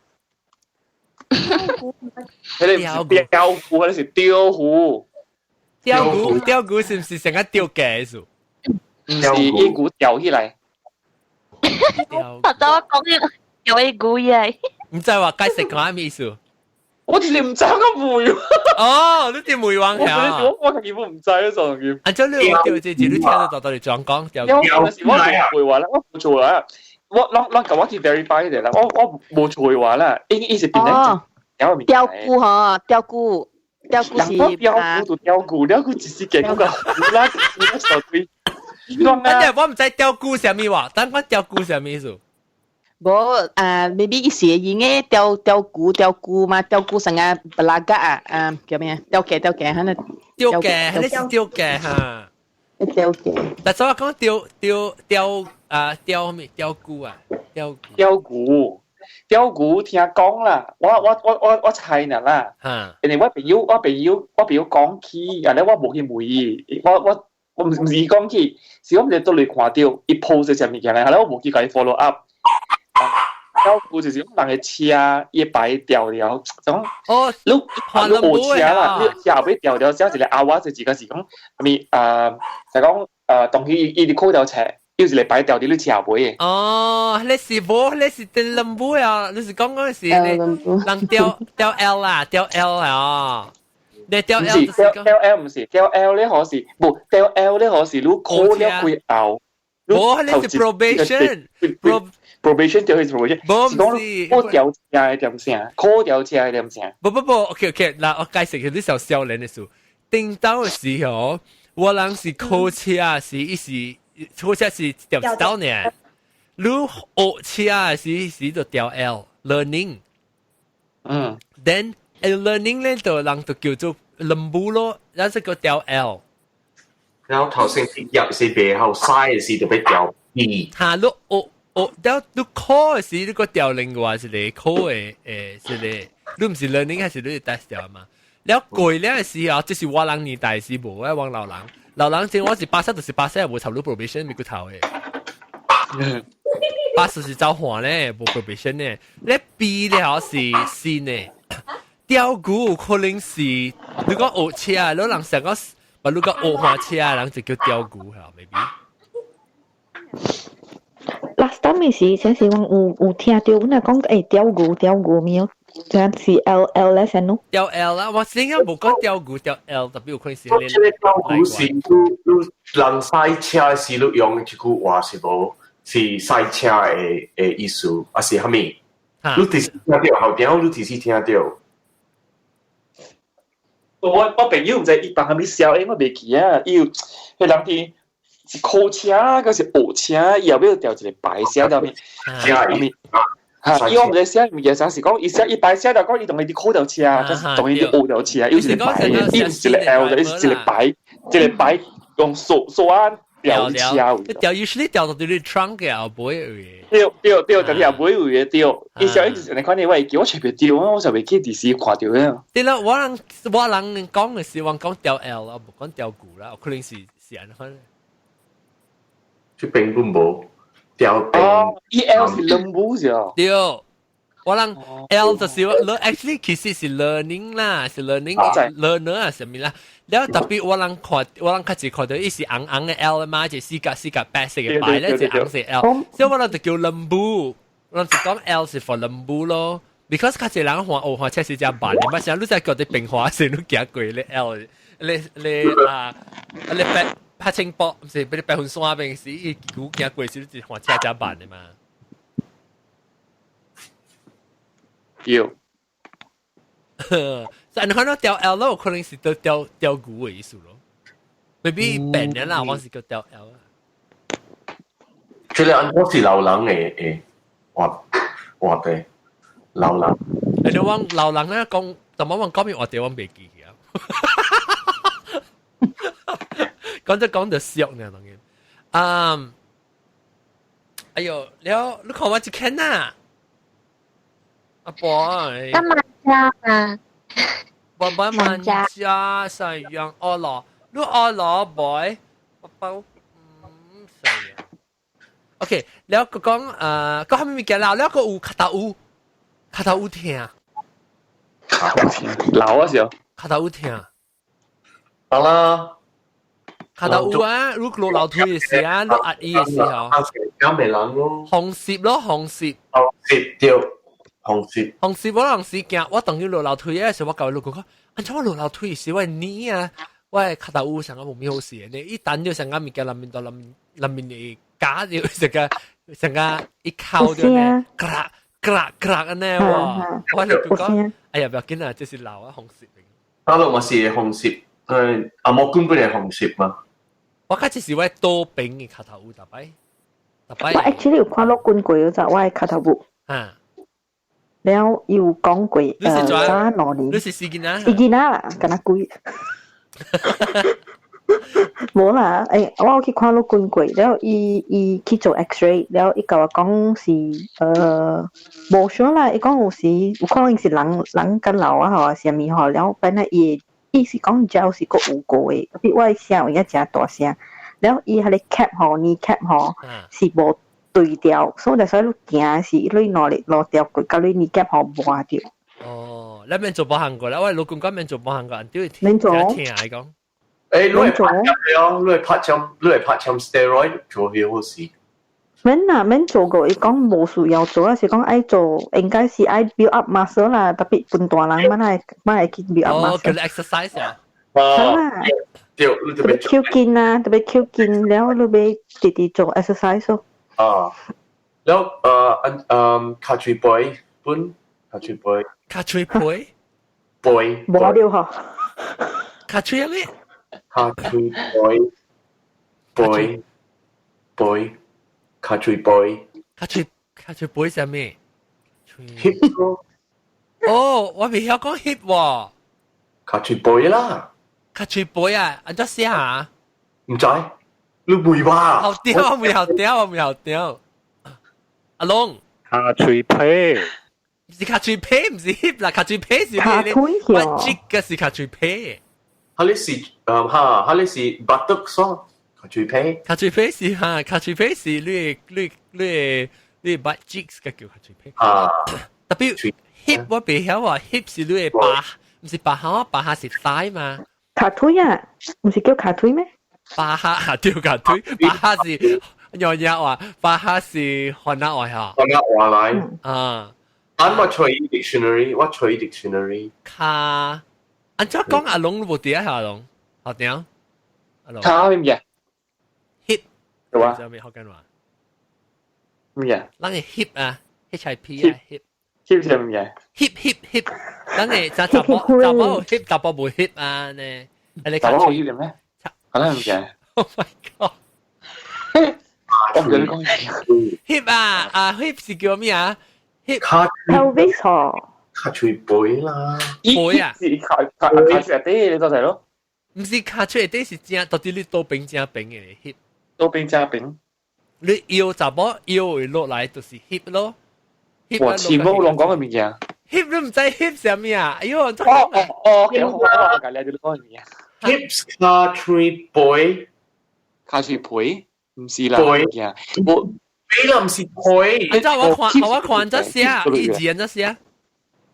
彼個是雕虎，彼個是雕虎。雕牛，雕牛是毋是成個雕雞意思？毋是，伊牛吊起來。頭先我講嘅有一牛嘢。毋知話解釋講咩意思？我直接毋知我問。哦，你啲梅王呀？我自己唔知啊，就咁。啊，這你有這這你聽得到到底怎講？我我冇話啦，我冇錯啦。我我我我去 verify 嘅啦，我冇錯話啦，伊是變咗雕姑嗬，雕姑，雕姑是雕姑就雕姑，雕姑只是結嗰個啦，嗰個對。我毋知雕姑啥物話，等我雕姑啥物意思？無啊，maybe 伊是用嘅雕雕姑雕姑嘛，雕姑成個 belaga 啊，啊叫咩？雕雞雕雞，喺那雕雞，你是雕雞哈？雕雞。但是我講雕雕雕啊雕咩？雕姑啊，雕雕姑。雕姑聽講啦，我猜呢啦，因為我朋友講起，啊咧我無去問伊，我毋是講起，是我毋知佗裡看著伊 post 啥物件咧，後來我無去共伊 follow up。雕姑就是講人的車伊擺掉了，就講哦，你無車啦，你車後尾掉了，只一個阿娃就是個是講，啥物啊，就講當佢伊佇靠條車。又一個擺掉佇你車尾的。哦，你是無，你是電輪舞啊？你是講講是人吊吊 L 啊，吊 L 啊。你吊 L 毋是吊 L 毋是吊 L 咧，可是無吊 L 咧，可是你考了幾後。無，你是 probation。probation 掉係 probation，是講我調車嘅點聲，考調車嘅點聲。不不不，OK OK，嗱，我解釋佢啲時候少年的事。叮當嘅時候，我人是考車是一時考車是調到呢，你學車是是就調 L learning。Then learning 咧就人就叫做 lembu 咯，咱是個調 L。然後頭先入是別後嘥是就俾調 B。嚇，你學學了你考的時，你個調另外一個考的一個，你毋是 learning 還是你是 test 掉嘛？了過了的時候，這是我人年代是無，我往老人，老人前我是巴士就是巴士，無插入 probation 咪骨頭的。巴士是走換咧，無 probation 咧。你 B 了是新的，釣魚有可能是你講學車，你人想講，把你講學花車，人就叫釣魚嚇，maybe。 Last time 是先是我有聽到，阮講釣魚釣魚咩？這樣是 L L 咧先咯。釣 L 啦，我先講無講釣魚釣 L，特別有可能是你。這個釣魚是你你人賽車時你用的這句話是無？是賽車的意思，還是啥物？你直是聽到後邊，你直是聽到。我朋友毋知伊幫啥物笑，我袂記啊。伊有彼人佇是考車，抑是學車，伊後尾調一個牌寫到面，車面。嚇！伊我毋知寫物件，啥是講伊寫伊牌寫到講伊當伊佇考著車，就是當伊佇學著車，伊是一個牌，伊毋是一個 L，伊是一個牌，一個牌用數數啊調車。調 usually 調到佇 trunk 嘅後尾位。對對對，就佇後尾位嘅對。伊小伊就是你看你我會記，我隨便調，我就袂記佇時看著嘅。對啦，我人講嘅是我講調 L 啦，無講調牛啦，可能是是按款。這邊本無調邊。哦，伊 L 是 lembu 是哦。對，我人 L 就是 actually 其實是 learning 啦，是 learning learner 啊，啥物啦。了特別我人看，我人較濟看到伊是紅紅的 L 嘛，就四格四格白色嘅白咧，就紅色 L。所以我人就叫 lembu，我人就講 L 是 for lembu 咯。because 較濟人看學看車是只慢的，嘛像你在覺得變化時，你行過咧 L，你你啊，你白拍清波，毋是俾你白雲山邊時，伊牛行過時，你就看車只慢的嘛。有。所以你看到釣 L 咯，可能是釣釣釣魚的意思咯。maybe 變的啦，我是叫釣 L。這個我是老人的的話話題，老人。你講老人咧講，但我講咩話題我袂記去啊。講就講就笑呢，當然。嗯，哎呦，了，你看我一看呐，阿婆。幹嘛啊？爸爸萬家細樣阿羅，你阿羅 boy，爸爸嗯細樣。OK，了個講講後面物件啦，了個有跤頭有，跤頭有疼。跤頭疼，老啊時候。跤頭有疼。好啦。跤頭有啊，如果落樓梯的時啊，你壓伊的時候。咁咪冷咯。紅濕咯，紅濕。紅濕對。紅色，紅色我當時驚，我當佢落樓梯的時候，我共老公講，按怎我落樓梯時，我耳啊，我跤頭有上個無咩好事呢，一等就上個物件內面到內面內面會夾住，成個成個一敲就呢，咔咔咔按呢喎，我就講，哎呀，不要緊啦，這是老啊紅色。大陸嘛是紅色，阿莫根本係紅色嘛。我較只是我多邊的跤頭有逐擺，逐擺。我 actually 有看老君過，就我的跤頭有。啊。了伊有講過，早2年。你是死囡仔？死囡仔啦，敢若鬼。無啦，我有去看老君過，了伊伊去做 X-ray，了伊共我講是無想啦，伊講有時有可能是人人較老啊吼，啥物吼，了本來伊伊是講腳是閣有過的，特別我的聲有影誠大聲，了伊彼個 cap 吼，knee cap 吼是無對調，所以所以你行時，你兩日落掉過，佮你 knee cap 吼磨著。哦，你免做保行過啦，我老公講免做保行過，對，免做。聽伊講。你會拍針的哦，你會拍針，你會拍針 steroid 做彼好事。免啦，免做過，伊講無需要做，啊是講愛做，應該是愛 build up muscle 啦，特別本大人，蠻愛蠻愛去 build up muscle。哦，叫你 exercise 啊。好啦。對，特別 Q 筋啊，特別 Q 筋，了你欲直直做 exercise 咯。啊。แล้วอัน卡喙背本卡喙背卡喙背背無了嗬。卡喙咩？卡喙背背背卡喙背卡喙背係咩？ hip 哦，我未曉講 hip 喎。卡喙背啦。卡喙背啊，按怎寫啊？唔知，你會吧？好屌，我未曉屌，我未曉屌。阿龍，卡喙皮，唔是卡喙皮，唔是 hip 啦，卡喙皮是咩咧？我知嘅是卡喙皮。哈你是哈，哈你是 buttock 嗦，卡喙皮。卡喙皮是哈，卡喙皮是你 butt cheeks 嘅叫卡喙皮。啊，特別 hip 我未曉話 hip 是你嘅巴，唔是巴下，巴下是 thigh 嘛。卡腿啊，唔是叫卡腿咩？巴哈對卡腿，巴哈是娘娘話，巴哈是漢那話嚇。漢那話來。啊。按我揣 dictionary，我揣 dictionary。卡，按怎講阿龍無佇啊？阿龍，好點？阿龍。卡咩嘢？hip。對啊。咩福建話？咩嘢？咱嘅 hip 啊，H I P 啊，hip。 hip 係咩嘢？hip hip hip，咱嘅就查某查某 hip，查某無 hip 啊呢？查某有 hip 嘅咩？可能唔嘅。 Oh my god！我唔記得講嘢。 hip 啊啊 hip 是叫咩啊？hip 卡 pelvis 嗬。卡喙背啦。背啊！是卡卡卡出嚟你多睇咯。唔是卡出嚟啲是正，到底你倒邊正邊嘅 hip。倒邊正邊。你腰查某腰會落來就是 hip 咯。哇！全部攏講嘅物件。 hip 你唔知 hip 係咩啊？哎呦，哦哦哦，幾好啊！我你講嘅物件。 hips 卡喙背，卡喙背，唔是啦，背我背啦，唔是背。你知我看我看這寫，一字人這寫。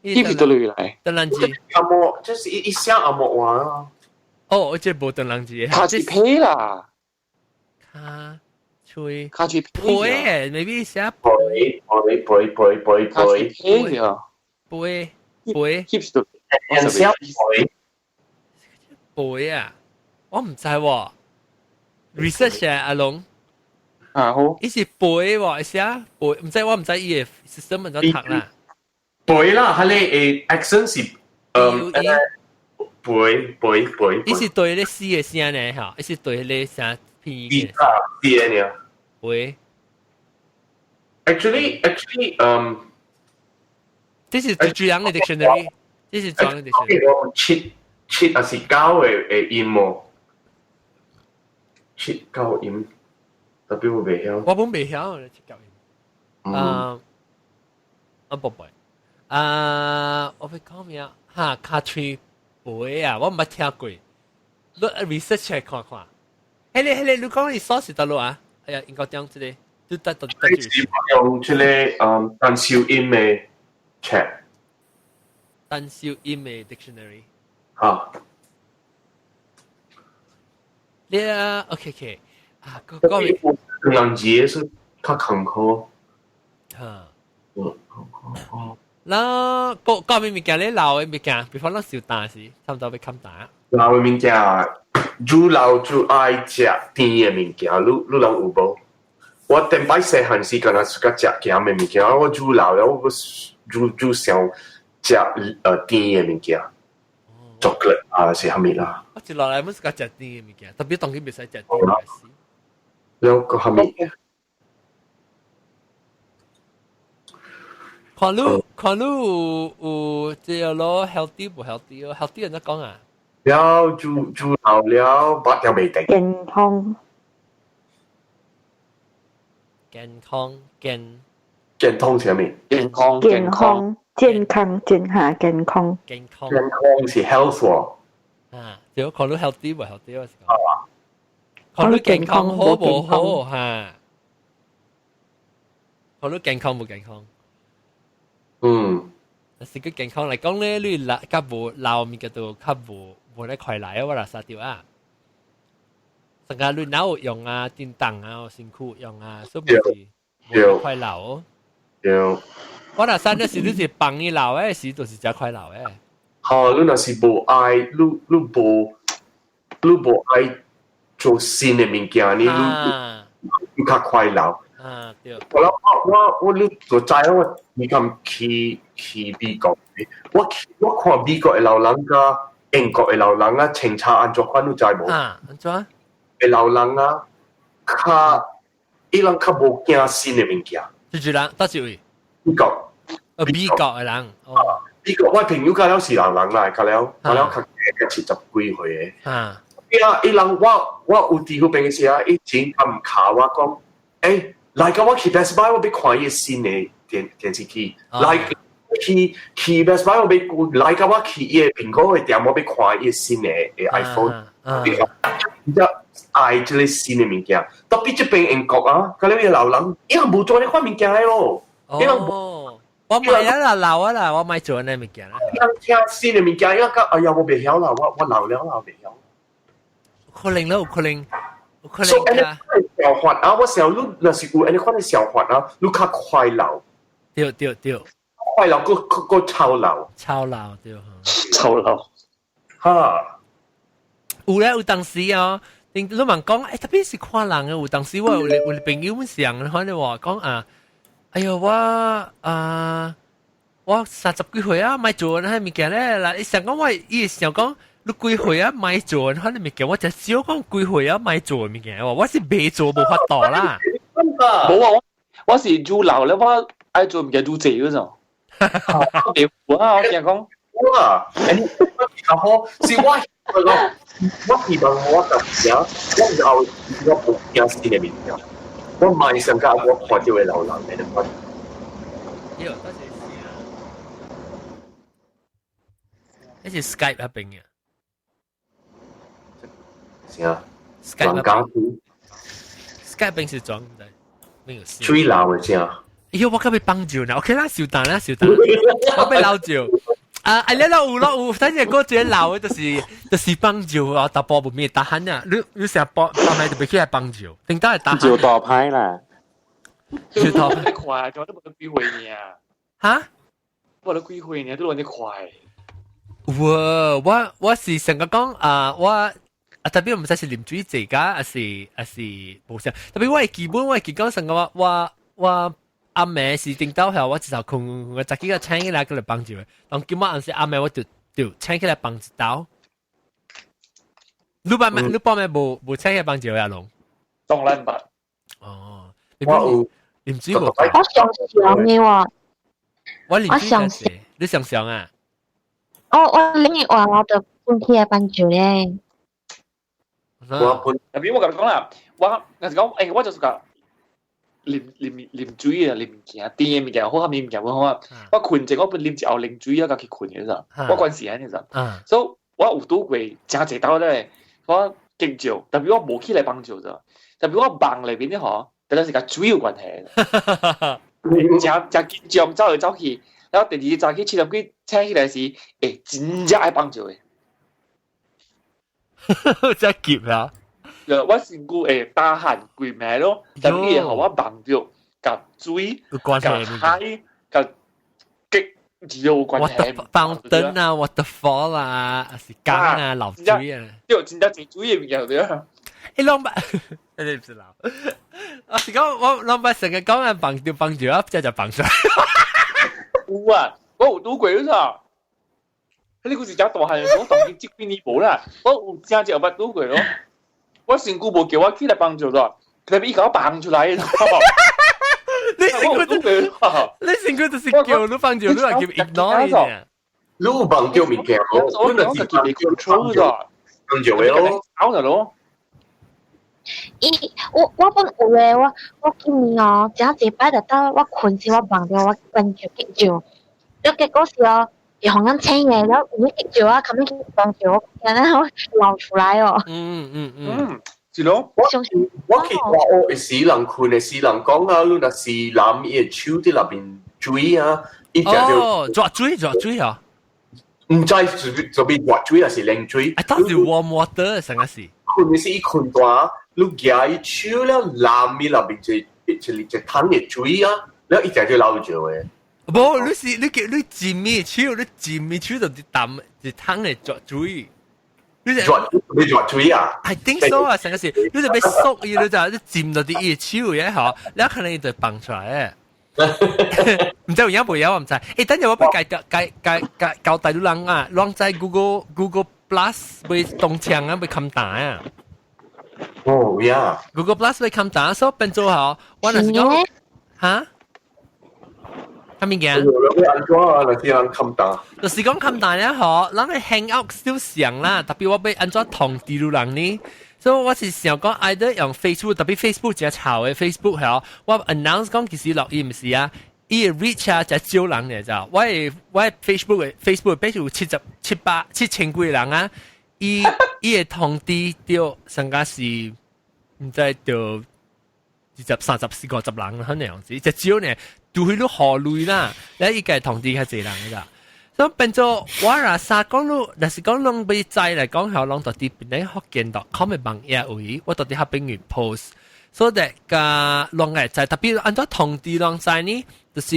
hip 是倒來？鄧蘭字。阿莫，就是一寫阿莫話啊。哦，我這無鄧蘭字。卡喙皮啦。卡喙。卡喙皮誒，maybe 寫背背背背背背。皮啊。背背。 hip 是倒。人寫背。背啊，我唔知喎。research 啊，阿龍。啊好。伊是背喎，寫背，唔知我唔知伊個 system 怎讀啦。背啦，佢哋 accent 是背背背。伊是對咧四個聲呢，嚇，伊是對咧聲拼音嘅。啊，四個呢。背。 Actually, 這是主人嘅 dictionary，這是主人嘅 dictionary。我七七還是九嘅音喎？七九音，特別我未曉。我本未曉七九音。啊，啊寶貝，啊，我會講咩啊？哈，卡喙背啊，我毋捌聽過。你 research 來看看。迄個迄個，你講你鎖是佗落啊？哎呀，應該點這個？你得得得住。用這個單收音的 check。單收音的 dictionary。嚇。你啊，OK OK，啊，講講。兩字是較坎坷。嚇。嗯，哦。那講講咩物件咧？老的物件，比方咱燒蛋時，差不多欲砍蛋。老的物件，煮老煮愛食甜的物件，你你人有無？我頂擺細漢時，敢若是較食鹹的物件，我煮老了，我煮煮想食甜的物件，chocolate 啊是啥物啦？我一落來，我是較食甜的物件，特別當今袂使食甜的。了個啥物？看你看你有有這個咯，healthy 無 healthy 咯？healthy 按怎講啊？了煮煮老了，拔掉袂定。健康。健康健。健康是啥物？健康健康健康健下健康。健康。健康是 health 喎。啊，對，看你 healthy 無 healthy 我是講。看你健康好無好嚇？看你健康無健康？嗯。但是個健康嚟講咧，你老較無老物件都較無無咧快來啊！我若殺掉啊！成個你腦用啊，叮當啊，身軀用啊，所以是無快老。對。我若殺那時你是幫你老的時，就是真快老的。嚇！你若是無愛，你無愛做新的物件，你你較快老。啊，對。我我我你就知我你咁去去美國，我我看美國的老人佮英國的老人啊，清查按怎款你知無？啊，按怎？的老人啊，較伊人較無驚新的物件。就是人，佗一位？美國。美國的人。哦。美國我朋友佮了是老人來，佮了佮了較較70幾歲的。啊。伊啊，伊人我我有佇彼邊的時啊，伊真暗卡我講，欸，來佮我去 Best Buy，我欲看伊新的電電視機。來去去 Best Buy，我欲來佮我去伊的蘋果的店，我欲看伊新的的 iPhone。你知愛這个新的物件，特別這邊英國啊，佮你老人，伊人無做呢款物件的咯。哦，我買啊啦，老啊啦，我買做呢物件啦。伊人聽新的物件，伊講哎呀，我袂曉啦，我我老了啦，我袂曉。可能咯，可能，可能。所以按呢想法啊，我想你若是有按呢款的想法啊，你較快老。對對對。快老，閣閣閣超老。超老對。超老。哈。有咧，有當時哦，你你問講，欸，特別是看人的，有當時我有有朋友們上，反正話講啊，哎喲，我啊，我30幾歲啊，莫做那物件咧，啦，伊想講我，伊想講。你幾歲啊？莫做，可能物件，我就少講幾歲啊？莫做物件，我是未做無法度啦。無啊，我我是愈老咧，我愛做物件愈濟嗰種。我啊，我驚講，我欸，較好是我我希望我家己啊，我老我無驚新的物件，我莫想佮我看著的老人的那款。喲，多謝啊。那是 Skype 那邊嘅。啥？Skype 講 Skype 邊是裝的，沒有。水老的啥？哎喲，我較欲放尿呢。OK 啦，稍等啦，稍等，我欲漏尿。啊，哎，你老有咯有，等陣嗰隻老的就是就是放尿啊，大波無咩打鼾啊，你你成日播，放咪就袂起來放尿，頂到係打鼾。尿大歹啦。尿大歹。快，都無得幾歲呢？哈？無得幾歲呢？都亂得快。有，我我是成個講啊，我。啊，特別毋知是啉水濟㗎，還是還是無啥。特別我會基本我會記講成個我我我暗暝是頂到後，我一頭睏，我早起個醒起來閣來放尿。當今晚暗時暗暝我就就醒起來放一道。你捌你捌沒無無醒起來放尿啊龍？當然捌。哦，我有啉水無？我常常的喎。我啉水常，你常常啊？我我啉完我就搬起來放尿咧。我本特別我共你講啦，我若是講，欸，我就是講啉啉啉水啊，啉物件，甜的物件好，鹹的物件無好啊。我睏前我本啉一壺冷水啊，才去睏的咋？我關時間的咋？所以我有拄過誠濟道咧，我激尿，特別我無起來放尿咋？特別我夢內面咧吼，特別是佮水有關係。誠誠緊張，走來走去，然後第二日早起7點幾醒起來時，欸，真正愛放尿的。真急啊！我身軀會打汗規暝咯，但伊會予我夢著佮水、佮海、佮激有關係。 fountain 啊，waterfall 啊，還是江啊，流水啊。對，真正濟水的物件對啊。欸，攏捌，你毋是老。我是講我攏捌成日講啊，放著放著啊，才就放出來。有啊，我有拄過啥？彼個是誠大漢，我當今這幾年無啦，我有誠濟捌拄過咯。我身軀無叫我起來放尿咯，特別伊共我放出來。你身軀你身軀就是叫你放尿，你話叫 ignore 呢？你有放尿物件無？你若是放尿咗，放尿的咯，走咗咯。伊我我本有誒，我我今年哦，誠濟擺就到我睏時我夢著我放尿激尿，了結果是哦。會予人醒的，然後有激尿啊，後尾去放尿，然後流出來哦。嗯嗯嗯，是咯。我我去大學的時人睏的時人講啊，你若是男伊的手佇內面水啊，伊就哦，抓水抓水啊！毋知是做咩熱水還是冷水？啊，當時 warm water 成個是。睏的時伊睏大，你舉伊手了淋伊內面一一一一桶的水啊，了伊就就流尿的。無，你是你叫你浸伊手，你浸伊手就是淡一桶的熱水。你你就你抓腿啊？I think so 啊，成個是，你就欲縮伊，你就佔到啲伊手嘅嗬，你可能伊就放出來。毋知有影無影我毋知。欸，等陣我欲介介介介交代你人啊，攏知 Google Plus 欲動槍啊，欲冚打啊。哦，呀！Google Plus 欲冚打，所以變做嗬，我若是講嚇。啥物件？你按怎啊？若是人冚打？就是講冚打咧，嗬，咱嘅 hang out 少上啦，特別我欲按怎通知你人呢？所以我是想講，either 用 Facebook，特別 Facebook 真臭嘅 Facebook 係我 announce 講其實落伊毋是啊，伊嘅 reach 啊，真少人嘅咋。我的 Facebook 嘅 page 有七十七百七千幾個人啊，伊伊會通知到上加是毋知到20、30、40、50人可能樣子，真少呢。除非你何類啦，你伊個通知較濟人嘅咋。所以變做我若啥講你，若是講攏欲知來講，係攏到佇檳城福建 .com 嘅網頁位，我到佇彼邊去 post，所以甲攏會知，特別按怎通知攏知呢？就是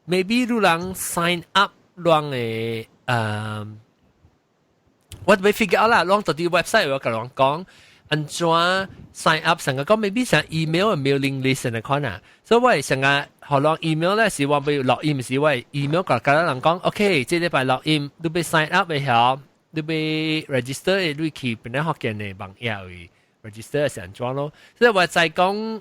maybe 你人 sign up 攏會我欲 figure out 啦，攏到佇 website 我共人講。按怎 sign up 成個講 maybe 成 email 嘅 mailing list 嘅款啊，所以我會成個予人 email 咧是我欲錄音時，我會 email 共共人講，OK，這禮拜錄音，你欲 sign up 嘅曉，你欲 register 嘅，你去檳城福建嘅網頁位 register 是按怎咯。所以我在講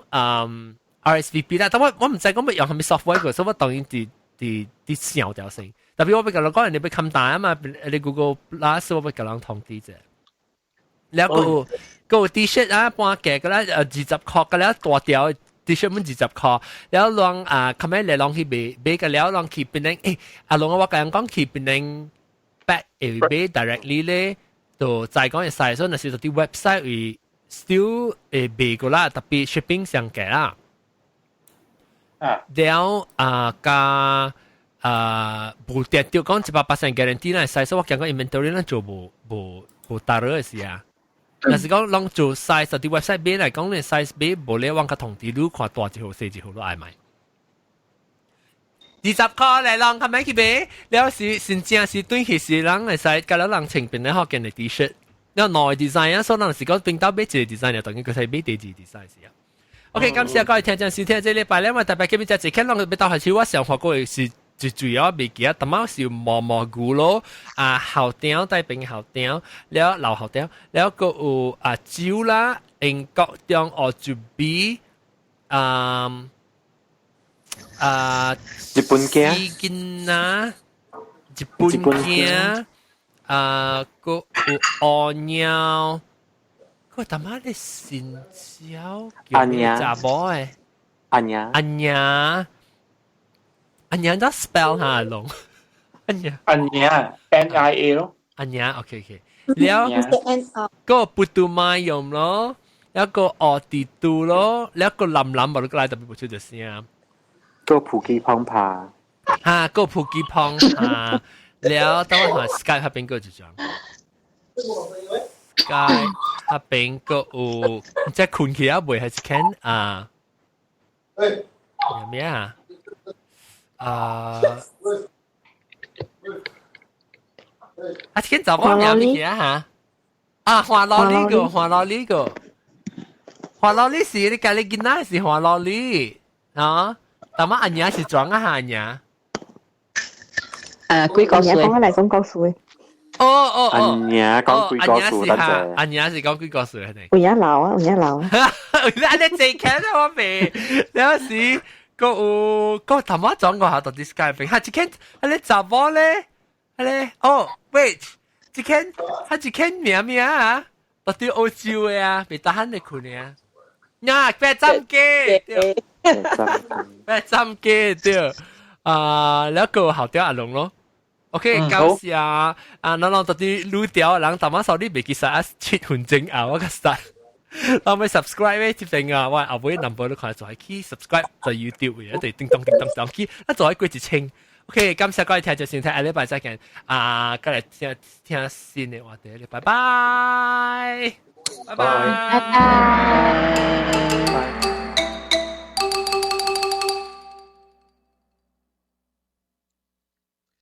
RSVP 啦，但我毋知講欲用啥物 software 個，所以我當然佇佇佇想條先。特別我欲共人講，人哋欲冚單啊嘛，你 Google Plus 我欲共人通知者。了個個 T-shirt 啊，半價個啦，20箍個了大條 T-shirt 滿20箍，了攏啊，後尾來攏去買買個了攏去檳城，欸，阿龍我共人講去檳城 back 會買 directly 咧，就再講會使，所以若是佇 website 會 still 會賣過啦，特別 shipping 上價啦。啊，了啊加啊無定著講100% guarantee 啦，使，所以我講講 inventory 咱做無無無達到的事啊。若是講攏做 size，佇 website 買來講，你 size 買無咧，往較通知你看大一號細一號都愛買。20箍來攏較買去買，了是真正是對彼時人會使共咱人穿檳城福建的 T-shirt，了兩個 design 啊，所以咱是講頂到買一個 design，當然佢使買第二 design 是啊。OK，感謝各位聽眾收聽這禮拜咧，我特別今日這一天攏欲到開始，我上發過的是最主要袂記得，淡仔是毛毛菇咯，啊校長帶邊校長，了老校長，了閣有啊酒啦，英國中學就比啊啊日本囝，囡仔，日本囝，啊閣有烏貓，閣淡仔咧新椒，阿娘查某的，阿娘，阿娘。阿娘怎 spell 下龍？阿娘，阿娘，NIA 咯。阿娘，OK OK。了，個不都買用咯，一個奧迪度咯，一個林林，我都來特別不出就聲。個普吉碰帕，哈，個普吉碰帕，了，等我看 Skype 彼邊個就講。Skype 彼邊個有，即困起啊未還是 can 啊？咩啊？啊！啊，天早某名物件哈？啊，歡樂里個，歡樂里個，歡樂里是你家己囡仔是歡樂里啊？但麼阿娘是裝啊阿娘？誒，幾個歲？講嚟講故事。哦哦哦，阿娘講幾個歲？阿娘是講幾個歲？有影老啊，有影老啊。你這看我未？了是。個有個頭仔轉過下到啲 Skype，哈一間，啊你查某咧，啊你哦，wait，一間，哈一間名名啊，到佇澳洲的啊，袂得閒咧困的啊，呀，白斬雞，對，白斬雞對，啊，了個後條阿龍咯，OK，感謝啊，咱攏到佇愈調，人淡仔數你袂記實啊，7分鐘啊，我較實。我欲 subscribe 咧，這邊啊，我後尾 number 都看做去 subscribe 在 YouTube 嘅，一定叮咚叮咚咚去，啊做過1000。OK，感謝各位聽眾收聽，下禮拜再見。啊，過來聽聽新的話題，拜拜，拜拜，拜拜。